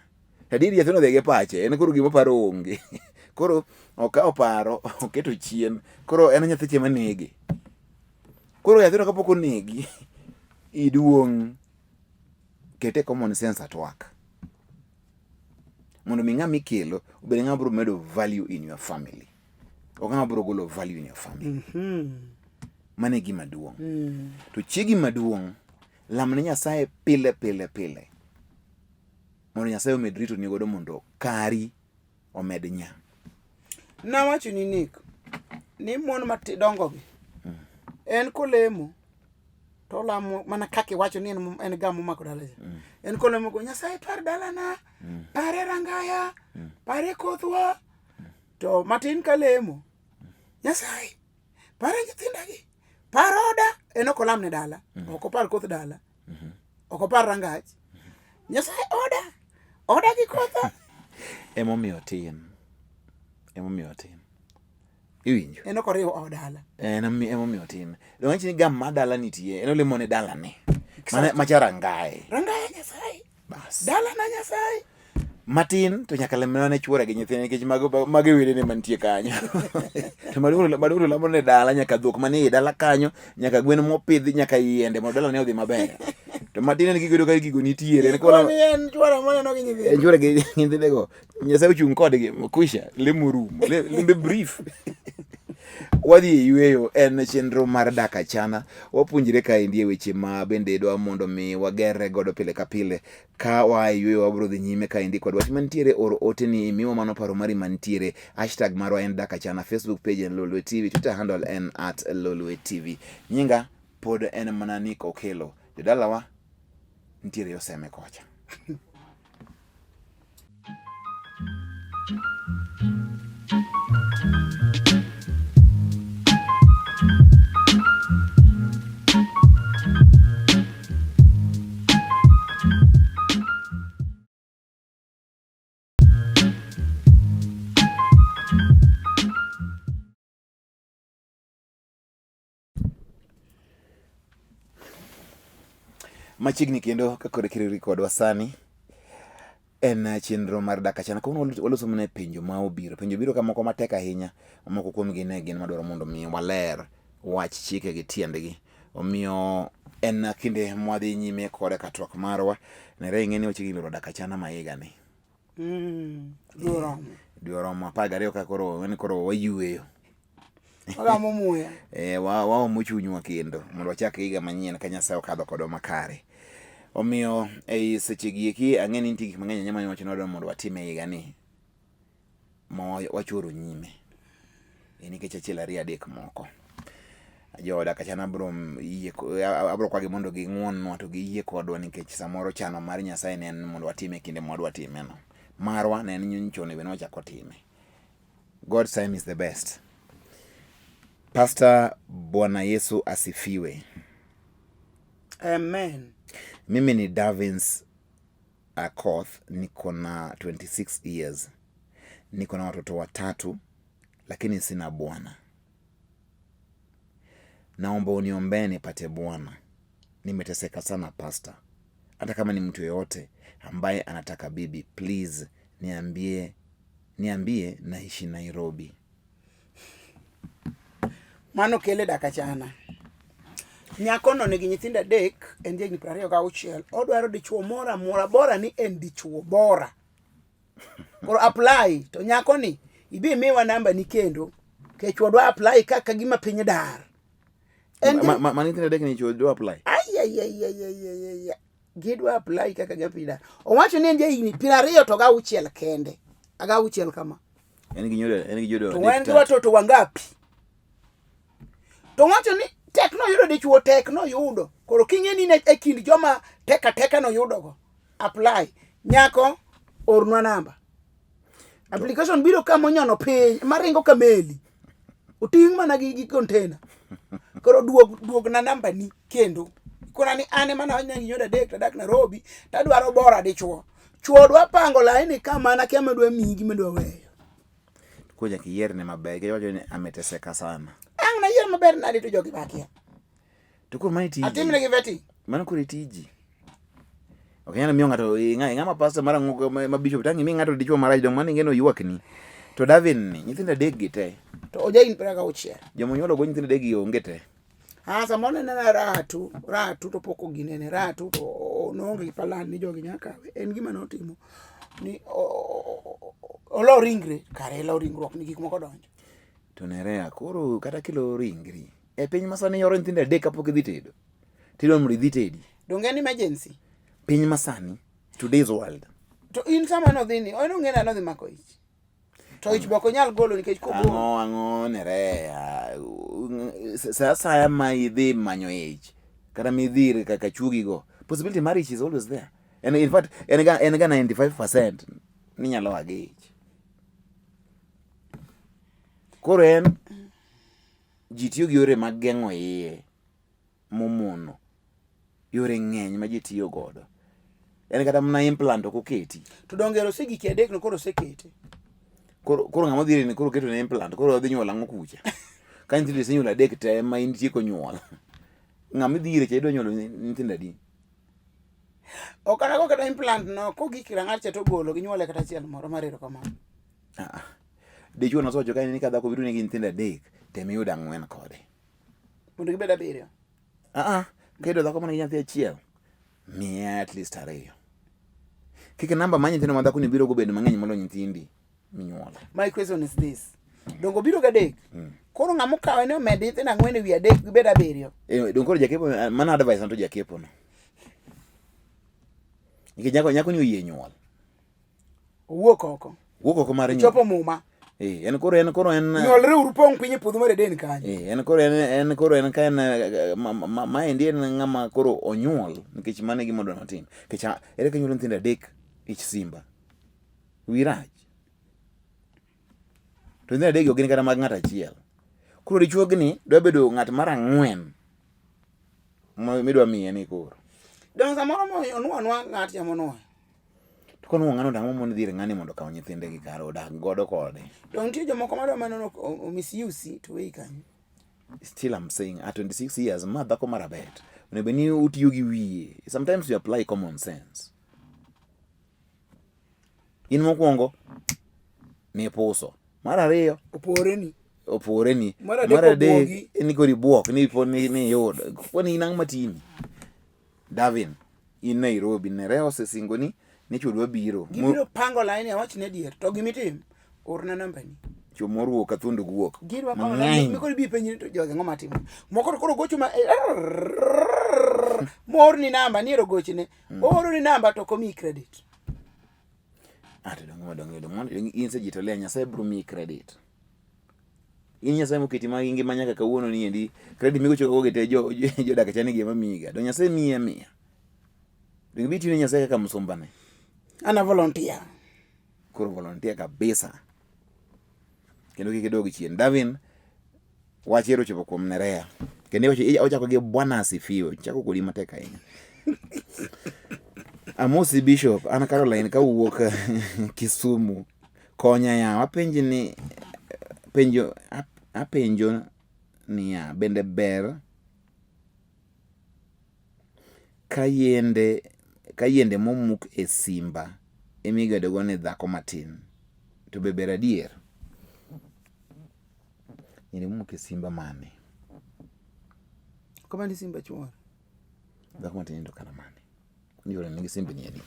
Adier nyathino odhi gi pache, en koro gima oparo onge. Koro okawo paro oketo chien. Koro en nyathi cha ema nege. Koro nyathino kapok onegi, iduong' kete common sense at work. Mondo mi ng'ama ikelo obed ng'ama biro medo value in your family. Ok ng'ama biro golo value in your family. Mano e gima duong'. To chiegi maduong', lamne Nyasaye pile pile pile. Mondo Nyasaye omed ritoni godo mondo kari omed nya. Nawacho ni Nick, ni mon madongo gi en kolemo to olamo mana kaka iwacho ni en, en ga momako dala cha. En kolemo go Nyasaye par dalana, pare rangaya, pare kothwa. To matin kalemo, Nyasaye pare nyithindagi, par oda. En ok olam ne dala, ok opar koth dala, ok opar rangach. Nyasaye oda, oda gi kotha. Emomiyo tin. Emomiyo tin. Iwinjo? En ok oriwo od dala. En emomiyo tin. Donge ni gam ma dala nitie, en olemo ne dalane. Mane macha rangaye. Rangaya Nyasaye. Bas. Dala na Nyasaye. Matin to nyaka lemna ne chuore gi nyithinde nikech mago mago e wedene mantie kanyo. To maduong' maduong' to lamo ne dala nyaka dhok manie i dala kanyo, nyaka gwen mopidhi, nyaka yiende mondo dalane odhi maber. To matin en giyudo ka gigo nitiere. En kola Koni en chuora moneno gi nyithinde. en chuore gi nyithindego. Nyasaye ochung' kodgi, kwisha, lemo orumo, lembe brief. Wadhi e yueyo en chenro mar dak achana. Wapuonjre kaendi e weche ma bende dwa mondo mi wagerre godo pile ka pile. Ka waa e yueyo wabiro dhi nyime kaendi kod wach mantiere or ote ni imiwa mano paro mari mantiere. Hashtag marwa en dak achana, Facebook page en Lolwe TV, Twitter handle en at Lolwe TV. Nyinga pod en mana Nick Okelo. Jodalawa nitiere Yoseme kocha. Machiegni kendo ka koro ikiriri kodwa sani en chenro mar dak achana. Kawuono waloso mana e penjo ma obiro. Penjo biro ka moko matek ahinya, moko kuomgi ne gin madwaro mondo mi waler wach chike gi tiendgi. Omiyo en kinde mwadhi nyime kode ka twak marwa. Nere ing'e ni wachiegni loro dak achana ma higani. Dwe oromo. Dwe oromo 12 ka koro en koro wayueyo. Wagamo muya. Eh, waomo chunywa kendo mondo wachak higa manyien ka Nyasaye okadho kodwa makare. Omiyo ei sechegi eki ang'e ni nitie gik mang'eny ahinya mane wacho ni wadwaro mondo watim e higani ma wachoro nyime. E nikech achiel ariyo adek moko. Jooda kacha abro yie abro kwagi mondo ging'uonnwa to giyie kodwa nikech samoro chano mar Nyasaye ne en mondo watime e kinde mwadwa time no. Marwa ne en nyocha onego bed ni wachako time. God's time is the best. Pastor Bwana Yesu asifiwe. Amen. Mimi ni Davins Akoth, niko na 26 years, niko na watoto watatu, lakini sina bwana. Naomba uniombee nipate bwana. Nimeteseka sana pasta. Hata kama ni mtu yeyote ambaye anataka bibi, please niambie, niambie naishi Nairobi. Mano kele dak achana. Nyakono nigi nyithindo adek, en jahigni 26. Odwaro dichuo moro amora, bora ni en dichuo bora. Koro apply to nyakoni ibi miwa namba ni kendo kech wadwa apply kaka gima piny dar. En Ma, ma, ma nyithindo adek ni chuo dwa apply. Ai, ai, ai, ai, ai, ai, ai, ai. Gidwa apply kaka gima piny dar. Owacho ni en jahigni 26 kende. Agauchiel kama. En gi nyodo, en gi nyodo To adek en gi tatu. watoto wangapi? To wacho ni tek noyudo dichuo tek noyudo. Koro king'e ni in e kind joma tek ateka noyudogo. Apply. Nyako, ornwa namba. Application biro ka monyono piny, maringo ka meli. Oting' mana gi, gi container. Koro duog, duogna namba ni kendo. Kona ni an ema nawach ni nyodo adek tadak Nairobi, tadwaro bora dichuo. Chuo dwa pango laini ka mana kia madwa miyi gi madwa weyo. Koro nyaka iyierne maber, nikech owacho ni ameteseka sana. Ang' nayier maber nade to jogi bakia. To koro mano e tiji. Atimne gi vetting. Mano koro e tiji. Ok inyal miyo ng'ato ng'ama pastor mar ang'o ma bishop tang' imi ng'ato dichuo marach dong' mano ing'e ni oywakni. To Davin ni nyithindo adek gi te. To oja in 26. Joma onyuolo go nyithindo adek gi onge te. Ah, samoro ne nena ratu, ratu to pok oginene, ratu to noonge gi palan ni jogi nyaka kawe. En gima notimo ni olo ringre, kare elo ringruok ni gik moko donjo. To Nerea, koro kata kilo ringri e piny masani yoro nyithindo adek kapok idhi tedo. Tidwa mondo idhi tedi. Donge en emergency? Piny masani, today's world. To in sama nodhi ni, en ong'e ni nodhi mako ich. To ich be ok onyal golo nikech kogolo. Ang'o ang'o Nerea, sa asaya ma idhi manyo ich kata midhi ir kaka chuogi go, possibility mar ich is always there. And in fact, en ga 95% ni nyalo a gi ich. Koro en ji tiyo gi yore mag geng'o iye momono. Yore ng'eny ma ji tiyo godo. En kata mana implant ok oketi. To donge osegik adek no koro osekete. Koro koro ng'ama odhi ni koro oketo ne implant koro odhi nyuol ang'o kucha. Ka nyithindo isenyuolo adek te ma in tieko nyuol. Ng'ama idhi ire cha idwa nyuolo nyithindo adi? Ok anago kata implant no kogik rang'ach cha to ogolo ginyuole kata achiel moro mar erokamano. Ah. Dichuo nosewacho ka ni ka dhako biro nigi nyithindo adek, tem iyud ang'wen kode. Mondo gibed abiriyo. Ah ah, ka iyudo dhako man gi nyathi achiel, miye at least ariyo. Kik namba mar nyithindo ma dhako ni biro go bed mang'eny moloyo nyithindi minyuolo. My question is this. Dongo biro gadek. Koro ng'ama okawe ni omed nyithindo ang'wen ewi adek gibed abiriyo. Eh, dong koro jakepo mano advice to jakepo no. Nikech nyako nyako ni oyie nyuol. Owuok oko. Wuok oko mar nyuol. Chopo muma. Eh, en koro en koro en Nyuolre uru pong' piny e puodho mar Eden kanyo. Eh, en koro en en koro en ka en eh, ma- ma- maendi en ng'ama koro onyuol nikech mano e gima odwa notim. Nikech ah, ere kaka inyuolo nyithindo adek ich simba. Wi rach. To nyithindo adek gi ok gin kata mag ng'ato achiel. Koro dichuogni dwa bedo ng'at mar ang'wen midwa miye ni koro. Donge samoro mo onwo anwa ng'at cha monwoyo. To konuo ng'ano to ang'o mono dhi ir ng'ani mondo okaw nyithinde gi kare odag godo kode. Donge nitie jomoko madwa mana ni o misuse to weyi kanyo. Still I'm saying at 26 years ma dhako marabet. Onego bed ni utiyo gi wiye. Sometimes you apply common sense. In mokwongo nipuso. Mar ariyo Oporeni. oporeni. Mar adek Mar adek obwogi. ni koro ibuok ni po ni ni iyudo. Kwani in ang'o matimi? Davin, in Nairobi, Nerea osesingoni ni chwo dwa biro. Gibiro pango laini awach ni adier. To gimitim, orna nambani. Chwo moruwo ka thuond guok. Gidwa pango laini. Mang'eny. Mikoro ibi penji ni to jogi ang'o matimo. Moko to koro gocho ma moorni namba ni ero gochne. Ooroni namba to ok omiyi credit. Ah, to donge madonge donge mondo in isejitolea Nyasaye biro miyi credit. In Nyasaye moketi ma ngima nyaka kawuono ni endi credit migocho go te jo jodak chani gi ema miyiga. To Nyasaye miyi amiya. Donge bi tiyone Nyasaye kaka msumbane. An a volunteer. Koro volunteer kabisa. Kendo kik idog chien. Davin, wach ero ochopo kuom Nerea. Kendo iwacho ochako gi Bwana asifiwe. Chako kodi matek ahinya. Amosi Bishop, an Caroline kawuok Kisumu. Konya yawa, apenji ni penjo apenjo niya, bende ber ka yiende ka yiende momuk e simba emigedogo ne dhako matin to be ber adier? Yiende momuk e simba mane? Kamani simba chuore. Dhako matin to kara mane? Yore nigi simbni adi?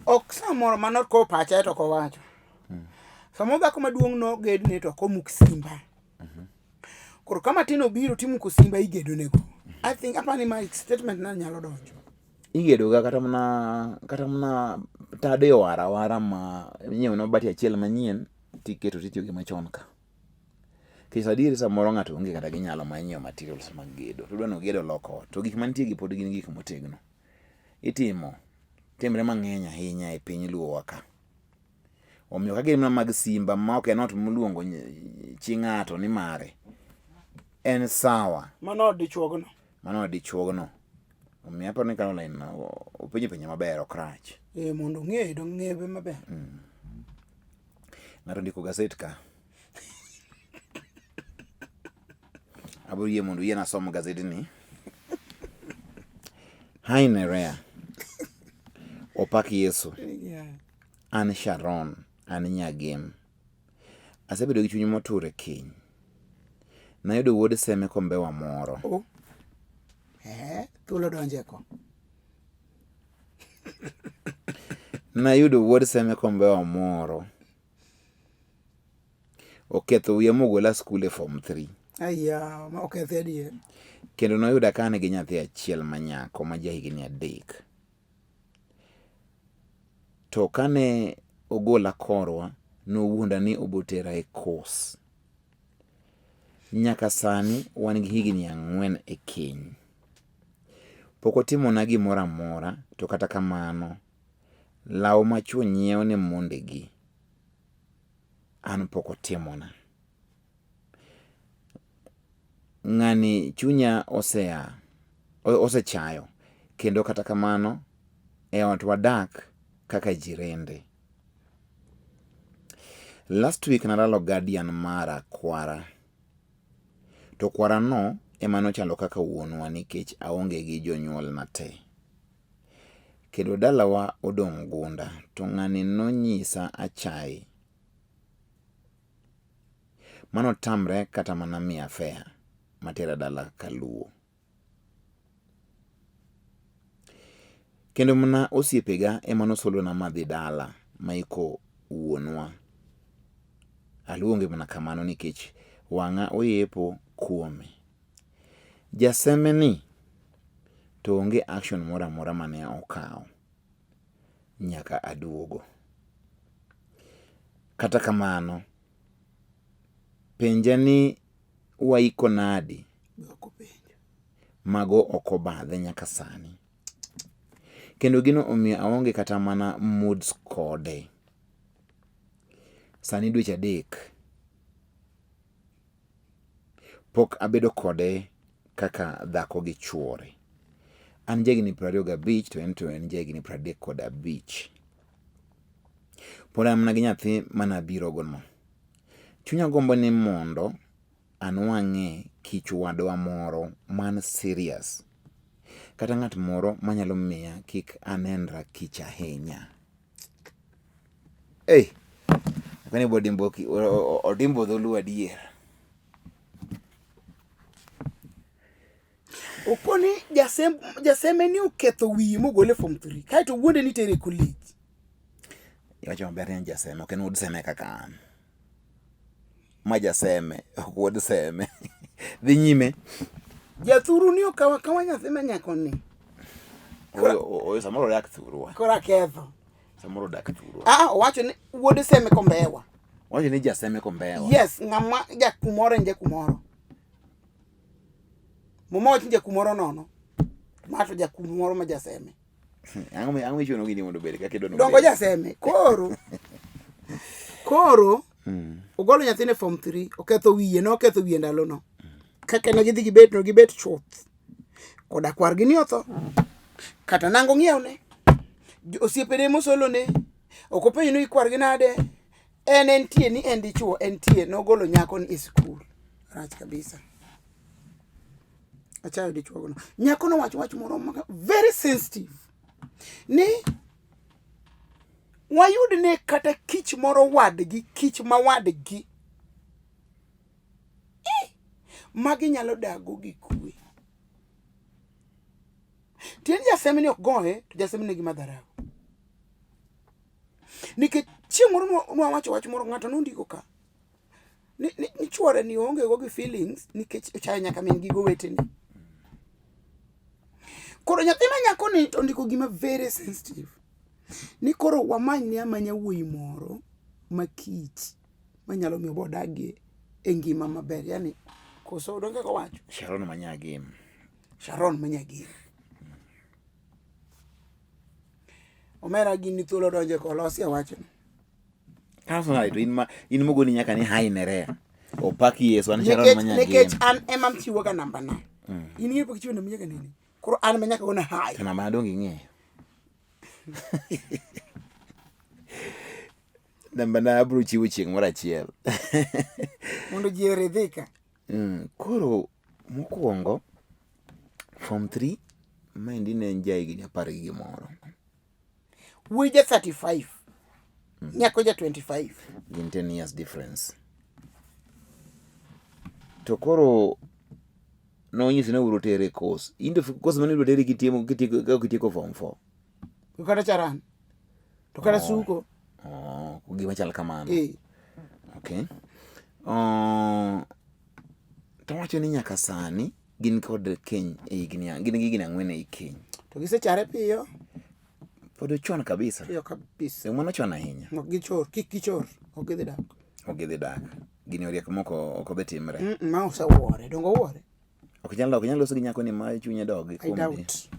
Ok samoro mano ko pacha to ok owacho. Samoro dhako maduong' nogedne to ok omuk simba. Koro ka matin obiro timuko simba igedonego. I think apani ma statement na nyalo donjo. Igedo ga kata mana kata mana tado iwaro awara ma inyiewo na mabati achiel manyien tiketo titiyo gi machon ka. Nikech adieri samoro ng'ato onge kata gi nyalo mar nyiewo materials mag gedo to odwa ni oged olok ot to gik mantie gi pod gin gik motegno. Itimo, timre mang'eny ahinya e piny luo wa ka. Omiyo ka gin mana mag simba ma ok en ot moluongo chi ng'ato ni mare, en sawa. Mano od dichuogno. Mano od dichuogno. Omiyo aparo ni Caroline openjo penjo maber ok rach. Eh, mondo ong'e dong ng'e be maber. Ng'ato ondiko gaset ka. Abiro yie mondo uyiena asom gasedni. Hi Nerea. Opak Yesu. Yeah. An Sharon, an Nyagem. Asebedo gi chuny motur e keny. Nayudo wuod Seme kombewa moro. Oh. Eh, thuolo donje ko. Nayudo wuod Seme kombewa moro. Oketho wiya mogola skul e form 3. Aya, ma okethe adier. Kendo noyuda ka an gi nyathi achiel ma nyako ma jahigni 3. To kane ogola korwa, nowuonda ni obotera e kos. Nyaka sani wan gi higni 4 e keny. Pok otimona gimoro amora to kata kamano, law ma chwo nyiewo ne mondegi, an pok otimona. Ng'ani chunya osea osechayo kendo kata kamano e ot wadak kaka jirende. Last week nalalo guardian mara kwara. To kwara no ema nochalo kaka wuonwa nikech aonge gi jonyuolna te. Kendo dalawa odong' gunda to ng'ani nonyisa achaye. Manotamre kata mana miya fare matera dala kaluo. Kendo mana osiepega ema nosolona madhi dala maiko wuonwa. Aluonge mana kamano nikech wang'a oyepo kuome. Jaseme ni to onge action moro amora mane okawo nyaka aduogo. Kata kamano, penja ni waiko nadi, mago ok obadhe nyaka sani. Kendo gino omiyo aonge kata mana moods kode. Sani dweche 3 pok abedo kode kaka dhako gi chuore. An jahigni 25 to en to en jahigni 35. Pod an mana gi nyathi manabiro go no. Chunya gombo ni mondo anwang'e kich wadwa moro man serious. Kata ng'at moro manyalo miya kik anenra kich ahinya. Ei, kwani bodimbo odimbo dholuo adier. Okoni jaseme ni oketho wiye mogole form 3 kaeto wuonde ni tere e college. Iwacho maber ni en jaseme, ok en wuod seme kaka an. Ma jaseme, ok wuod seme. Dhi nyime. Jathuru ni okawa kawa nyathi ma nyako ni. Oyo samoro odak thurwa. Koro aketho. Samoro odak thurwa. Ah, owacho ni wuod seme kombewa. Owacho ni jaseme kombewa. Yes, ng'ama ja kumoro en ja kumoro. Muma wacho ni ja kumoro nono. Ma to ja kumoro ma jaseme. Ang'o michuno gini mondo obed kaka idwaro Dongo jaseme. Koro koro. Ogolo nyathine form 3, oketho wiye, noketho wiye ndalono. Kaka ne gidhi gibet no gibet chuth. Koda kwargi ni otho. Kata nango ng'iewne. Osiepene mosolone. Ok openjo ni kwargi nade. En entie ni en dichuo, entie. Nogolo nyako ni e skul. Rach kabisa. Achayo dichuogono. Nyako nowacho wach moro very sensitive. Ni wayud ne kata kich moro wadgi, kich ma wadgi. Eh, magi nyalo dago gi kwe. Tiend jasemni ok goye, to jasemni nigi madharau. Nikech chieng' moro nwawacho wach moro ng'ato nondiko ka ni, ni, ni chwore ni oonge go gi feelings nikech ochayo nyaka min gi gowetene. Koro nyathi ma nyako ni to ondiko gima very sensitive. Ni koro wamany ne amanya wuoyi moro ma kich manyalo miyo bodagie e ngima maber. Yani koso donge kaka owacho? Sharon Manyagem. Sharon Manyagem. Omera gini thuolo donje kolosi awachno. Kaso nade to in ma in mogoni nyaka ni hi Nerea. Opak Yesu an Sharon Nikech Manyagem. nikech an ema chiwo ga namba na. In ing'e pok ichiwo namba nyaka nene. Koro an ema nyaka gona hi. To namba na donge ing'eyo. Namba na abiro chiwo chieng' moro achiel. Mondo ji oridhika. Koro mokwongo form 3 maendi ne en ja higni apar gi gimoro. Wuoyi ja 35. Nyako ja 25. Gin 10 years difference. To koro nonyisi ni obiro tere e course. In to course mane ibiro teri kitieko kitieko ka ok itieko form 4. To kata charan. To kata suko. Oh, gima chal kamano. Eh. Okay. Oh, to wacho ni nyaka sani gin kod keny e higni gin gi higni ang'wen ei keny. To gisechare piyo. Pod ochon kabisa. Piyo kabisa. E mano chon ahinya. Ok gichor, kik gichor, ok gidhi dak. Ok gidhi dak. Gini oriek moko ok odhi timre. Ma osewuore, donge owuore? Ok nyal ok nyal loso gi nyako ni ma chunye dog I kuom doubt.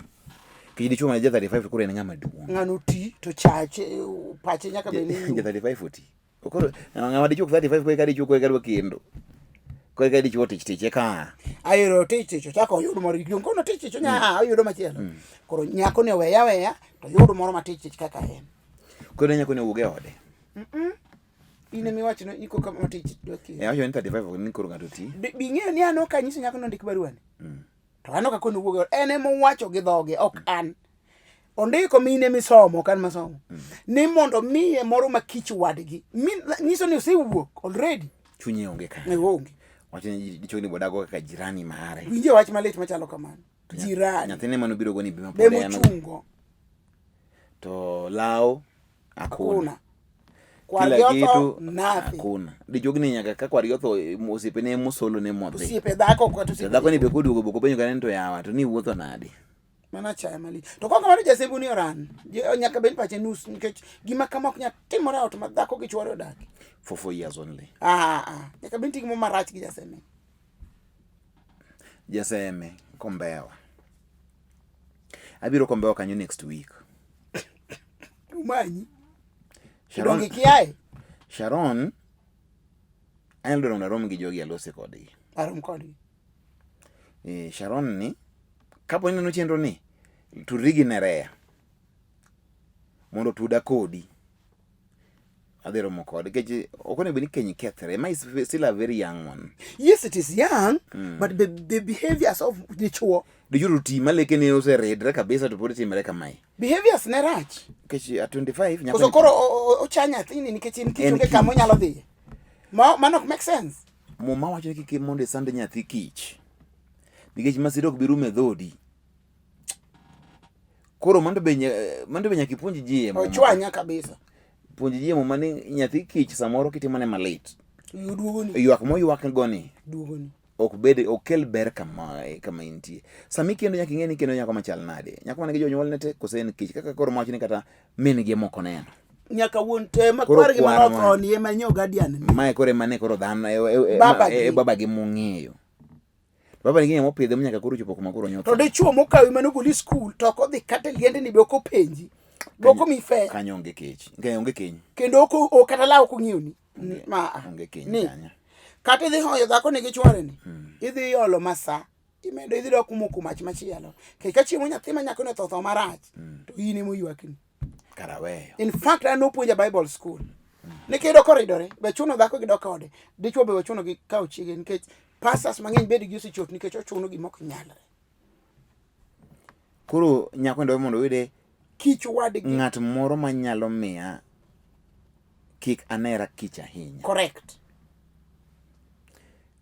Nikech dichuo ma ja 35 to koro en ng'ama duong'. Ng'ano ti to chache pache nyaka bed ni Ja 35 oti. Koro ng'ama dichuo 35 koro eka dichuo koro eka dwa kendo. Koro eka dichuo tich tich eka. Ayero tich tich ochako oyud moro gi kono tich tich onya oyudo machielo. Koro nyako ni oweya weya to oyud moro ma tich tich kaka en. Koro nyako ni owuog e ode. In ema iwacho ni koka ma tich dwa kendo. Eh awacho ni 35 ok ni koro ng'ato ti. Bi ing'eyo ni an ok anyiso nyako ni ondik barua ni. To an ok akone owuog e ot. En ema owacho gi dhoge ok an. Ondiko mine misomo ok an masomo. Ni mondo miye moro ma kich wadgi. Nyiso ni osewuok already. Chunye onge kanyo. Ne onge. Wacho ni dichuo ni bodago kaka jirani mare. Winje wach malit machalo kamano. Jirani. Nyathine mane obiro go ni be ma Be pod en. mochungo. To law hakuna. Hakuna. Kwargi Kila otho kitu nothing. hakuna. Dichuogni nyaka ka kwargi otho osiepene mosolo ne modhi. Osiepe dhako kata To osiepe. dhako ni be koduogo bok openjo kata ni to yawa to ni iwuotho nade. Mano achaya malich. To kok kamano jasembu ni oran. Nyaka bed pache nus nikech gima kama ok nyal timore e ot ma dhako gi chuore odakie. For 4 years only. Ah, ah. Nyaka bed nitie gimoro marach gi jaseme. Jaseme Kombewa. Abiro Kombewa kanyo next week. Umanyi. Sharon, Donge kiaye? Sharon anyalo dwaro mondo arom gi jogi alose kodgi. Arom kodgi. Eh, Sharon ni kapo ni neno chenro ni tudri gi Nerea mondo otuda kodi. Adhi romo kode nikech ok onego bed ni keny kethre. Ma is still a very young one. Yes, it is young, but the behaviors of dichuo. Dichuo to ti ma lekene oseridre kabisa to pod timre kamae. Behaviors ne rach. Nikech at 25 nyako Koso koro ocha nyathini nikech en kich En onge kama kich. onyalo dhiye. Ma mano ok make sense. Muma wacho ni kik mondo isand nyathi kich. Nikech masira ok bi rumo e dhodi. Koro mano be mano be nyaka ipuonj ji e muma. Ochwanya kabisa. Puonj ji e muma ni nyathi kich samoro kitimone malit. Duogoni. Ywak moywak go ni Duogoni. ok bed ok kel ber kama kama intie. Sama ikendo nyaka ing'e ni ikendo nyako machal nade. Nyako man gi jonyuolne te kose en kich kaka koro mawach ni kata min gi ema ok oneno. Nyaka wuon te ma Koro kwargi kwar manotho ni ema nyo guardian ni. Mae koro ema ne koro dhano Baba gi. e baba gi mong'eyo. Baba ni gima opidhe nyaka koro chopo kuma koro nyotho. To dichuo mokawi mane ogoli skul to ok odhi kata e liende ni be ok openji. Be ok omiyi fare. Kanyo onge kech. Kanyo onge keny. Kendo ok kata law ok ong'iewni. Ma Onge keny ni kanyo. kata idhi hoyo dhako ni gi chwore ni idhi olo masa imedo idhi dok moko mach machielo kech ka chiemo nyathi ma nyako ni otho tho marach to in ema oywakni Kara weyo. in fact an nopuonja bible school nikech yudo koridore be chuno dhako gi dok ode dichwo be ochuno gi kawo chiege nikech pastors mang'eny bed gi osechot nikech ochuno gima ok nyalre Koro nyako ndo mondo oyude kich wadgi ng'at moro manyalo miya kik anera kich ahinya. Correct.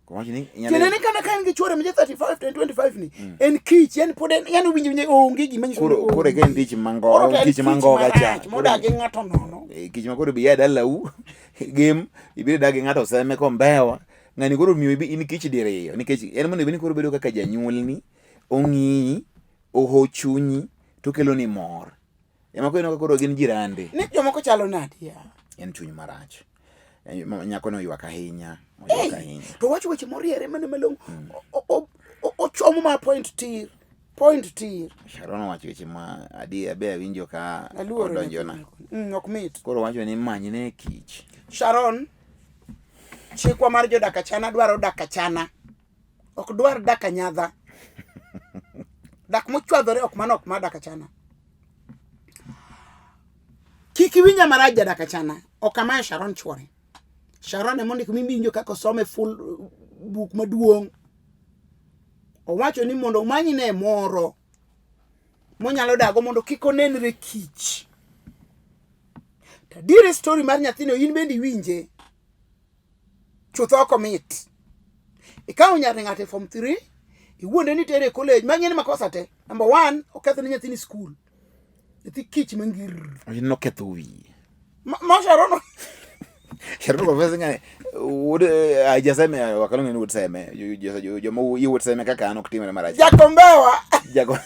Wacho ni inyalo- Tiende ni kata ka en gi chuore ma ja 35 to en 25 ni en kich en pod en yani owinjo winjo onge gima nyiso ni Koro koro onge. ka en kich Koro mangoga, to en kich mangoga cha. marach modak gi ng'ato nono. Eh, kich ma koro bi ya dalau gem ibiro dak gi ng'ato oseme kombewa ng'ani koro miyo ibi in kich diriyo nikech en mondo ibed ni koro bedo kaka janyuolni ong'iyi oho chunyi to okeloni mor ema koro ineno ka koro gin jirande Ni jomoko chalo nadi ya. en chuny marach Eh, nyako no oywak ahinya oywak ahinya To wacho weche moriere mana malong'o. Ochomo ma point tir. Point tir. Sharon owacho weche ma adier be awinjo ka Aluoro odonjona ok mit. Koro wacho ni manyne kich. Sharon, chikwa mar jodak achana dwaro dak achana. Ok dwar dak anyadha. Dak mochwadhore ok mano ok mar dak achana. Kik iwinja marach jadak achana. Ok amayo Sharon chuore. Sharon ema ondiko miwinjo kaka osome full buk maduong'. Owacho ni mondo omanyne moro monyalo dago mondo kik onenre kich. To adieri story mar nyathino in bende iwinje. Chutho ok omit. Ikawo nyar ng'ato e form 3, iwuonde ni itere e college, magi en makosa te. Number 1, oketho ne nyathini school. Nyathi kich mangir. Noketho wiye. Ma Sharon Sharon confess ng'ane wuod eh, jaseme wakalonge ni wuod seme joma wuod seme kaka an ok timre marach. Jakombewa. Jako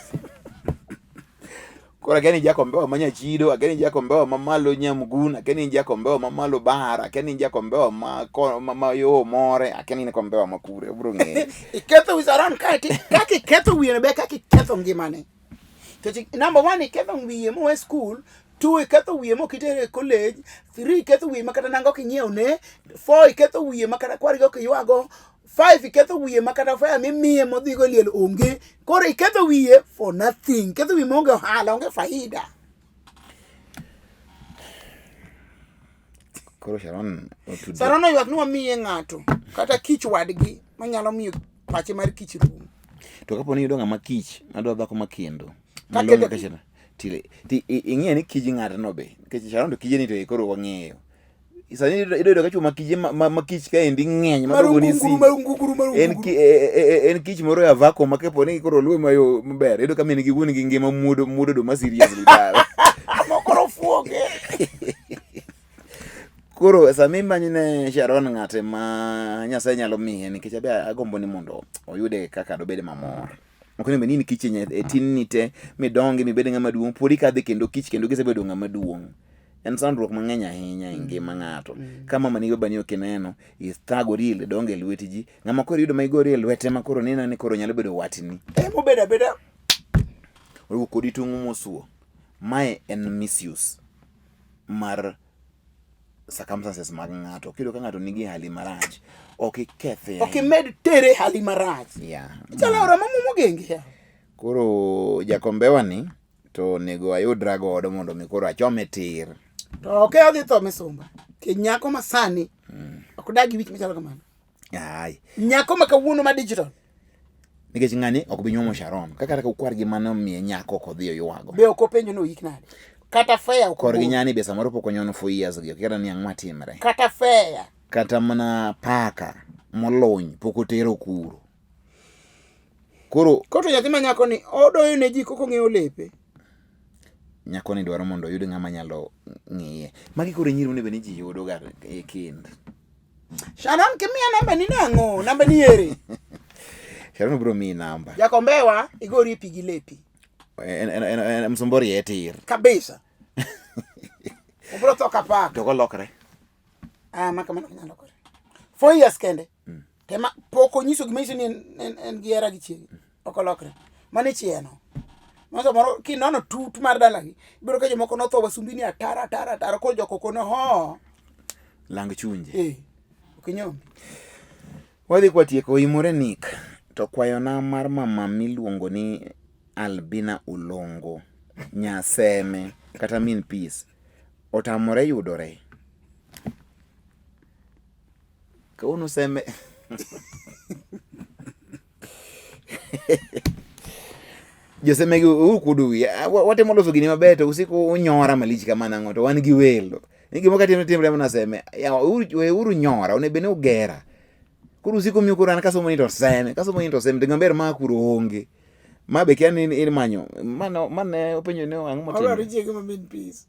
Koro akia ni jakombewa ma nyachido, akia ni jakombewa ma malo Nyamgun, akia ni jakombewa ma malo Bar, akia ni jakombewa ma, ma, ma yo More, akia ni kombewa ma kure, obro ng'eyo. Iketho wi Sharon kae ti kaka iketho wiye be kaka iketho ngimane. Nikech number one iketho wiye mowe school, two iketho wiye mok itere e college, three iketho wiye ma kata nanga ok inyiewne, four iketho wiye ma kata kwargi ok iywago, five iketho wiye ma kata fare mimiye modhigo e liel onge. Koro iketho wiye for nothing. Iketho wiye maonge ohala, onge faida. Koro Sharon otudre. Sharon oywak ni wamiye ng'ato kata kich wadgi manyalo miyo pache mar kich rum. To kapo ni iyudo ng'ama kich madwa dhako ma kendo Ka malong'o kendo- ka Sharon, tile ti ing'e ni kij ng'atno be nikech Sharon to kije ni to koro wang'eyo. Sani iyudo iyudo ka chwo ma kije ma kich kaendi ng'eny ma dogo ni Marungunguru, simu. marungunguru, En marungunguru. en kich moro e avako ma kapo ni koro oluwe mayo maber iyudo ka min gi wuon gi ngima muodo muodo do ma seriously dala. Moko rofuoge. Koro sama imanyo ne Sharon ng'ate ma Nyasaye nyalo miye nikech abe agombo ni mondo oyude kaka dobed mamor. Ok onego bed ni in kich e tin ni te midongi mibed ng'ama duong' pod ikadhe kendo kich kendo kisebedo ng'ama duong'. En sandruok mang'eny ahinya e ngima ng'ato. Ka mamani gi babani ok ineno, ithagori idongo e lwet ji. Ng'ama koro iyudo ma igori e lwete ma koro neno ni koro nyalo bedo watni. Emobedo abeda Oriwo kodi tung' mosuo. Mae en misuse mar circumstances mag ng'ato. Kiyudo ka ng'ato nigi hali marach, ok ikethe. Ok imed tere hali marach. Yeah. Ichalo aora mamuomo genge. Koro jakombewa ni to onego ayudra godo mondo mi koro achome tir. To ok odhi tho misumba. Ke nyako masani ok dag gi wich machalo kamano. Ai. Nyako ma kawuono ma digital. Nikech ng'ani ok bi nyuomo Sharon. Kaka kata kwargi mane omiye nyako ok odhi oywago. Be ok openjo ni oyik nade. Kata fare ok Korgi ogol. nyani be samoro pok onyono 4 years gi. Ok kata ni ang'o matimre. Kata fare. Kata mana paka molony pok otero kuro. Koro Koto nyathi ma nyako ni odoyo ne ji koko ong'eyo lepe. Nyako ni dwaro mondo oyud ng'ama nyalo ng'iye. Magi koro e nyiri monego bed ni ji yudo ga e kind. Sharon kimiya namba ni nang'o? Namba ni ere? Sharon biro miyi namba. Jakombewa igori pi gi lepi. En msumba orie tir. Kabisa. Obiro tho ka paka. To kolokre. Ah, maka mano ok nyal lokore. 4 years kende. Tema pok onyiso gima nyiso ni en gi hera gi chiege. Ok olokre. Mano ichieno. Ma samoro kinono tut mar dalagi, ibiro ka jomoko notho wasumbini atara atara atara koro jok ok ono ho. Lang chunje. Eh. Ok inyombi. Wadhi kwatieko oimore Nick to kwayona mar mama miluongo ni Albina Olongo Nyaseme kata min Peace otamore yudore. Kawuono seme josemegi ukudo wiya watemo loso gini maber to usiko unyora malich kama nang'o to wan gi welo ni gima katimo timre mana seme yawa weuru nyora onego bed ni ugera koro usiko miyo koro an kasomo ni to seme kasomo ni to seme to gima ber ma kuro onge ma be kia ni in manyo mano mane openjo ni ang'o motimo Odwaro chiege ma min peace.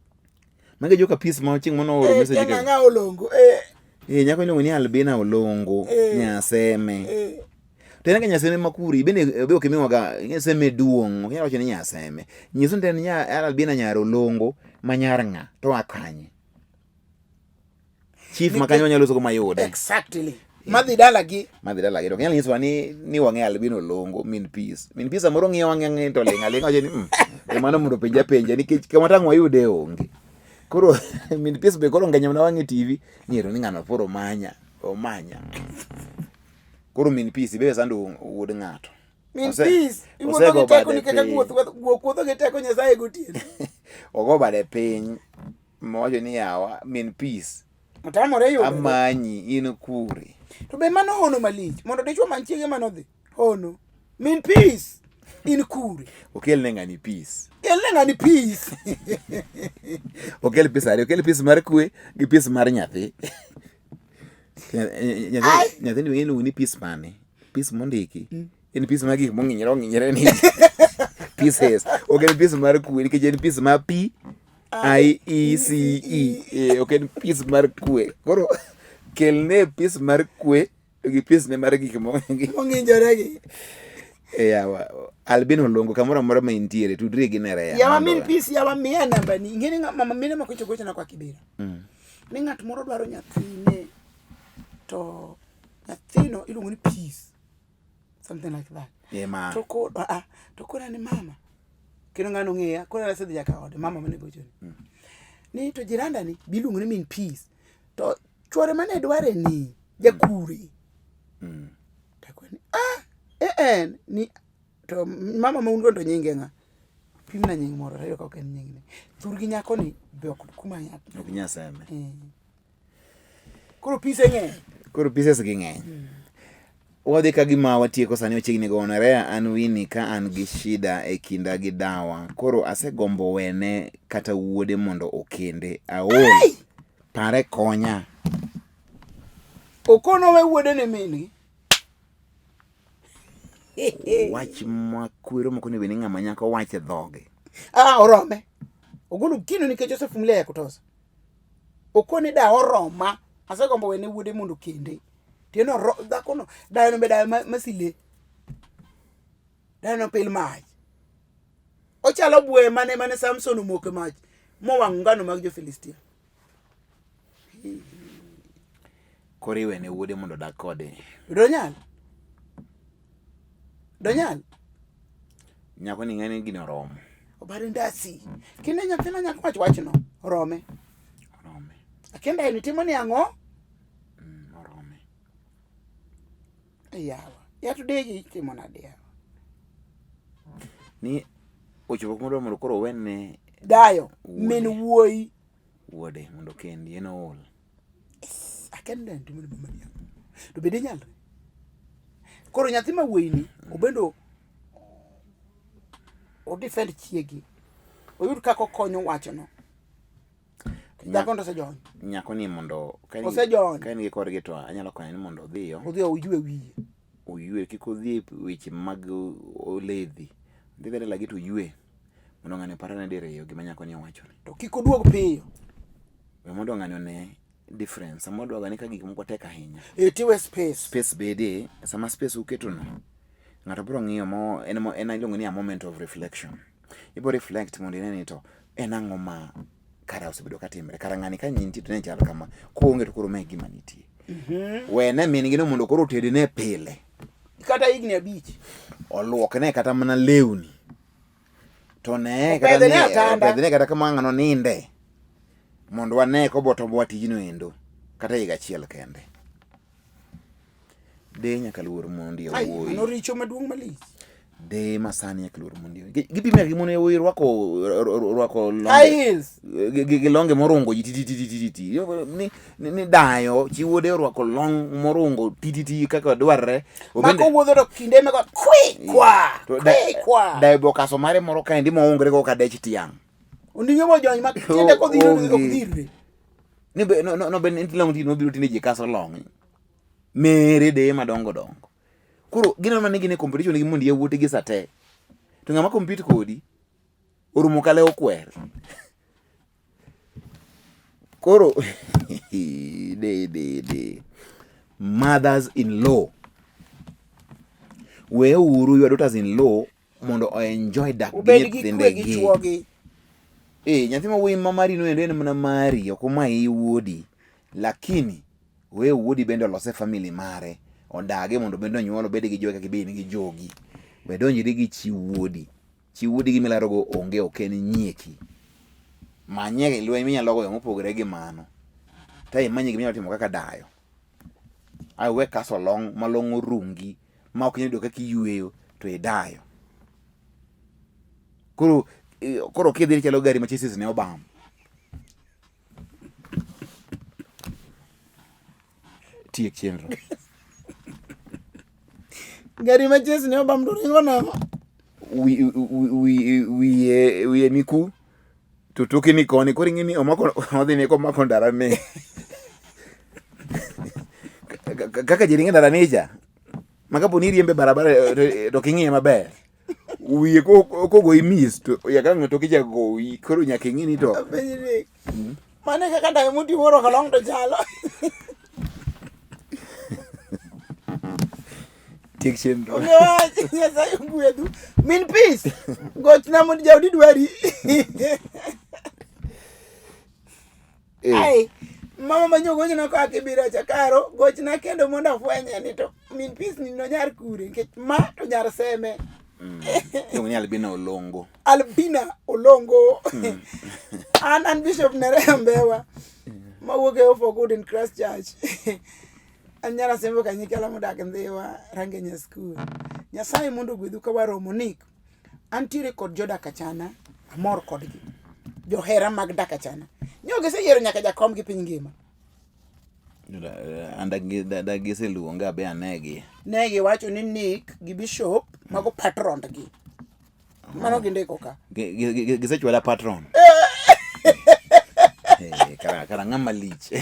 Mage joka peace ma chieng' mano ooro Eh, message kia ka. ng'a olongo. Eh, Eh, nyako iluongo ni Albina Olongo Eh. Nyaseme. eh. To en ga Nyaseme makuri bende be ok imiwaga Nyaseme duong' ok inyal wacho ni Nyaseme. Nyiso ni en nya Albina nyar Olongo ma nyar ng'a to a kanye. Chief ma kanyo wanyalo losogo mayude. Exactly. Madhi dalagi. Madhi dalagi. To ok inyal nyisowa ni ni wang'e Albina Olongo min Peace. Min Peace samoro ng'iyo wang'e ang'e to ling' aling'a wacho ni mm, e mano mondo penja penja nikech kama tang' wayude onge. Koro min Peace be koro ngenyo mana wang'e TV ni ero ni ng'ano koro omanya omanya. Koro min Peace be sando wuod ng'ato. Min Ose- peace. Iwuotho osego gi teko bade nikech piny. wuoth guok wuotho gi teko Nyasaye gotieno. Ogo bade piny mowacho ni yawa min Peace Otamore yudo. amanyi in kure. To be mano hono malich. Mondo dichwo man chiege mano dhi. Hono. Min peace. In kure. Okel ne ng'ani peace. Kelne ng'ani peace. Okel peace ariyo, okel peace mar kwe gi peace mar nyathi. Ai. Nyathi ni iluongo ni peace mane? Peace mondiki. En peace mar gik mong'inyore ong'inyore ni. Pieces. Ok en peace mar kwe nikech en peace mar P I E C E. Eh, ok en peace mar kwe. Koro kelne peace mar kwe to gi peace ne mar gik Mong'injore gi. Eh, yawa Albino Olongo kamoro amora ma intiere tudri gi Nerea. Yawa mondo- min peace yawa miya namba ni. Ing'e ni mama mine moko gochona kwa Kibera. Ni ng'at moro dwaro nyathine to nyathino iluongo ni peace. Something like that. Eh, ma. To ko ah, ah, to kona ni mama. Kendo ng'ano ng'eya, koro asedhi nyaka ode, mama mane gochoni. Ni to jiranda ni be iluongo ni min peace. To chuore mane dware ni jakure. To akone ni ah, eh en ni to mama ma un go to nyinge ng'a? Pimna nying moro tayudo ka ok en nyingne. Thurgi nyako ni be ok kuma nyathi. Ok nyaseme. Eh. Koro pise ng'eny. Koro pieces gi ng'eny. Wadhi ka gima watieko sani wachiegni go Nerea an Winnie ka an gi shida e kinda gi dawa. Koro asegombo wene kata wuode mondo okende. Aol. Pare konya. Okono we wuode ne min gi. Wach makwero moko onego bed ni ng'ama nyako wacho e dhoge. Ah, orome. Ogolo kino nikech osefumilia ya kutosha. Okone da oroma. Asegombo wene wuode mondo okende. Tiende oro dhakono dayono be dayo masile. Dayono pil mach. Ochalo bwe mane mane Samson omoko e mach mowang'o ngano mag jo-Filistia. Koro iwene wuode mondo odag kode. Donyal. Donyal. Nyako ni ng'e ni gini oromo. Obare ndasi. Kinde nyathina nyako wach wachno. Orome. Orome. Akenda ni timo ni ang'o? Orome. Yawa. Ya today itimo nade yawa? Ni ochopo kuma odwa mondo koro owene Dayo. Wuode. Min wuoyi. wuode mondo okendi en ool. Akenda ni timo ni mama ni ang'o? To bende nyalre. Koro nyathi ma wuoyi ni obendo o defend chiegi. Oyud kaka okonyo wachono. Dhako to osejony. Nyako ni mondo ka en- Osejony. ka en gi korgi to anyalo konye ni mondo odhiyo Odhi oywe wiye. oywe kik odhi e weche mag oledhi. Odhi dalagi to oywe mondo ng'ani opar ane diriyo gima nyako ni owachone. To kik oduog piyo. We mondo ng'ani one difference. Sama odwaga ni ka gik moko tek ahinya. E tiwe space. Space bede, sama space uketo no, ng'ato biro ng'iyo mo en mo en iluongo ni a moment of reflection. Ibo reflect mondo ine ni to en ang'o ma kara osebedo ka timre. Kara ng'ani ka nitie to ne chal kama. Koonge to koro mae e gima nitie. Wene min gi no mondo koro otedne pile. Kata higni abich. Oluokne kata mana lewni. To ne kata Opedhne ni atanda. opedhne kata kama ng'ano ninde. Mondo wane kobo tobowa tijno endo. Kata higa achiel kende. Deye nyaka luor mondi Ai, yawuoyi. mano richo maduong' malich. Deye masani nyaka luor mondi. Gipime gi mon yawuoyi rwako rwako longe. High heels. Gi longe morungo ji ti ti ti ti ti. Ni ni dayo chi wuode orwako long morungo ti ti ti kaka dwarre. Mako wuodho to kinde meko kwi kwa. Kwi kwa. Dayo be okaso mare moro kaendi moungre go ka dech tiang'. Onding'e mojony ma tiende kodhiro ok dhirre. Ni be no no be ni long tinde mabiro tinde ji kaso long. Mere deye madongo dongo. Koro gineno mana ni gin e competition gi mondi yawuote gi sate. To ng'ama compete kodi orumo kale okwer. Koro de de de mothers in law weuru your daughters in law mondo o enjoy dak gi Ubed gi kwe gi nyithindegi. chuogi. Eh, nyathi ma wuoyi ma mari no endo en mana mari, ok omayi wuodi. Lakini we wuodi bende olose family mare, odage mondo bende onyuol obed gi joge kaka ibed gi jogi. We donjri gi chi wuodi. Chi wuodi gi milarogo onge ok en nyieki. Manye gi lweny minyalo goyo mopogore gi mano. Ta imanye giminyalo timo kaka dayo. Ae we kaso long ma long orungi ma ok inyal yudo kaka iyueyo to idayo. Koro koro kidhi chalo gari ma chassis ne obam. Tiek chenro. Gari ma chassis ne obam to ringo nang'o? Wiye wiye ni ku to toke ni koni koro ing'e ni omako odhi ni komako ndara ni kaka ji ringo e ndara ni cha ma kapo ni iriembe barabara to ok ing'iye maber wiye kogoyi miss to nyaka ang' toke cha goyi koro nyaka ing'i ni to Apenji ni, Mano e kaka ndayo moting'o orwako long to chalo. Tiek chenro. Onge wach, Nyasaye ogwedhu. Min peace. Gochna mondo jaodi dwari. Eh. Ai, mama manyo gochna koa Kibira cha karo, gochna kendo mondo afwenye ni to min peace ni no nyar kure nikech ma to nyar seme. Iluongo ni Albina Olongo. Albina Olongo. An an Bishop Nerea Mbewa. Mawuok e Hope for Good in Christ Church. An nyar Asembo Kanyikala modak Ndhiwa, Rangenya School. Nyasaye mondo ogwedhu ka waromo Nick. Antiere kod jodak achana, amor kodgi. Johera mag dak achana. Nyo giseyiero nyaka jakom gi piny ngima. An dag giseluonga be anegi. Ne giwacho ni Nick gi Bishop mago patron gi. Mano gindiko ka. Gisechwala patron. Eh, kara kara ng'ama lich.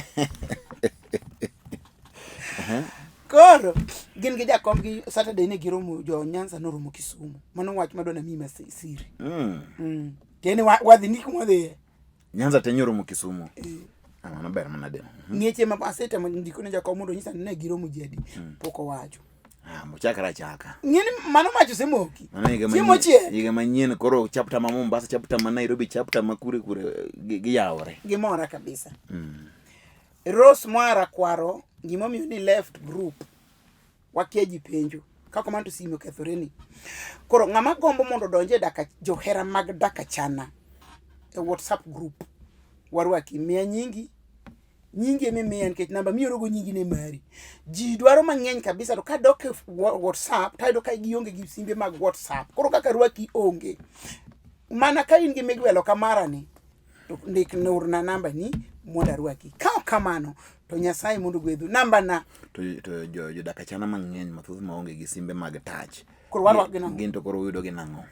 Koro gin gi jakom gi Saturday ne giromo jo Nyanza noromo Kisumu. Mano wach madwa namiyi ma siri. Tiende wadhi ni kuma wadhiye. Nyanza te nyoromo Kisumu. Ah, mano ber manade. Ngeche ma asetemo ndiko ne jakom mondo onyisa ni ne giromo ji adi. Pok owacho. Ah, mochakre achaka. Ng'eni mano mach osemoki. Mano higa Chiemo manyien, chiel. higa manyien koro chapter ma Mombasa, chapter ma Nairobi, chapter ma kure kure giyawore. Gimora kabisa. Rose Mwara Kwaro gimomiyo ni left group wakia ji penjo kaka mano to simu okethore ni. Koro ng'ama gombo mondo odonj e daka johera mag daka chana e WhatsApp group warwaki miya nyingi nyingi ema imiya nikech namba miorogo nyingi ne mari. Ji dwaro mang'eny kabisa to kadok e WhatsApp tayudo ka gionge gi simbe mag WhatsApp. Koro kaka rwaki onge. Mana ka in gi migwelo ka mara ni to ndik orna namba ni mondo arwaki. Ka ok kamano to Nyasaye mondo ogwedhu. Namba na To jo jodak achana mang'eny mathoth maonge gi simbe mag touch. Koro warwak gi nang'o? Gin to koro uyudo gi nang'o?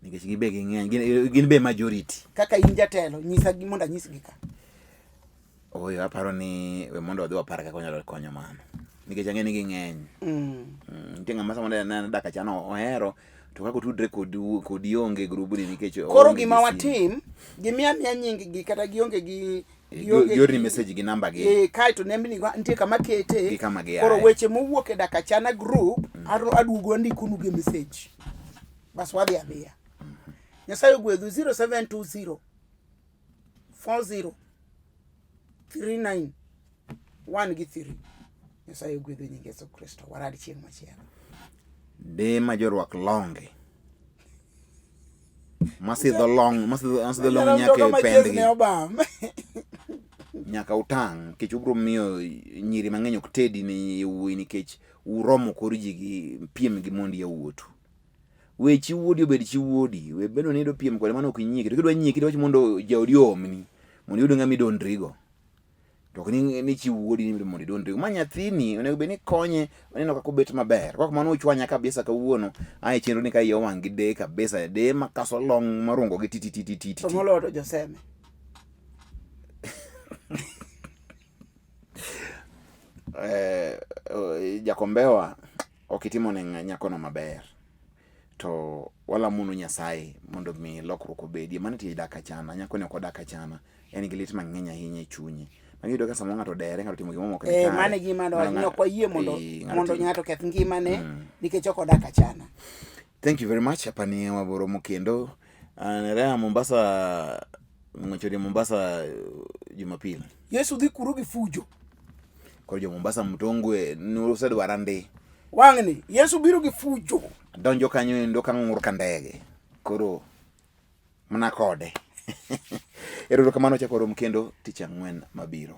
Nikech gibe ging'eny, gin be majority. Kaka in jatelo nyisa gi mondo anyisgi ka. Oyo aparo ni we mondo wadhi wapar kaka wanyalo konyo mano. Nikech ang'e ni ging'eny. Nitie ng'ama samoro ne dak achana ohero to kaka otudre kodi kodi onge e grubni nikech Koro oonge gi gima simu. watim, gimiya miya nying gi kata gionge gi Eh, gionge giorni gi- message gi namba gi. Eh, kae to nembni go nitie kama kete. Gi kama giaye. Koro weche mowuok e dak achana group aduogo andikonu gi message. Bas wadhi adhiya. Nyasaye ogwedhu 0720 40 39 1 gi 3. Nyasaye ogwedhu nying Yesu Kristo. Warad chieng' machielo. De ma jorwak longe. Masidho long, masidho long nyaka e pendgi. Ne obam. Nyaka utang' nikech ubiro miyo nyiri mang'eny ok tedi ne yawuoyi nikech uromo kor ji gi piem gi mond yawuotu. We chi wuodi obed chi wuodi, we bedo ni idwa piem kode mano ok nyieki. To kidwa nyieki to wach mondo jaodi oomni mondo iyud ng'ama idondrigo. To ok ni, ni chi wuodi ni mondo idondrigo. Ma nyathini onego bed ni ikonye oneno kaka obet maber. Kok mano uchwanya kabisa kawuono, ae chenro ni ka iye owang' gi deye kabisa, deye makaso long' marungo gi ti ti ti ti ti. To moloyo to joseme. Eh, eh, Jakombewa ok itimo ne nyakono maber to walamonu Nyasaye mondo mi lokruok obedie. Mano tij dak achana, nyakoni ok odak achana, en gi lit mang'eny ahinya e chunye. Magi iyudo ka samoro ng'ato odere, ng'ato otimo gimoro mok ni Eh, kare. mano e gima Mano dwacho ni ng'a- ok wayie mondo Eh, ng'ato mondo timo- ng'ato oketh ngimane nikech ok odak achana. Thank you very much. Apani waboromo kendo. Uh, Rea Mombasa ng'wech odhi Mombasa Jumapil. Yesu dhi kuro gi fujo. Koro jo Mombasa mtongwe nusedwara ndi. Wang'ni Yesu biro gi fujo. Donjo kanyo endo ka ng'ur ka ndege. Koro mana kode. Erokamano chako rom kendo tich ang'wen mabiro.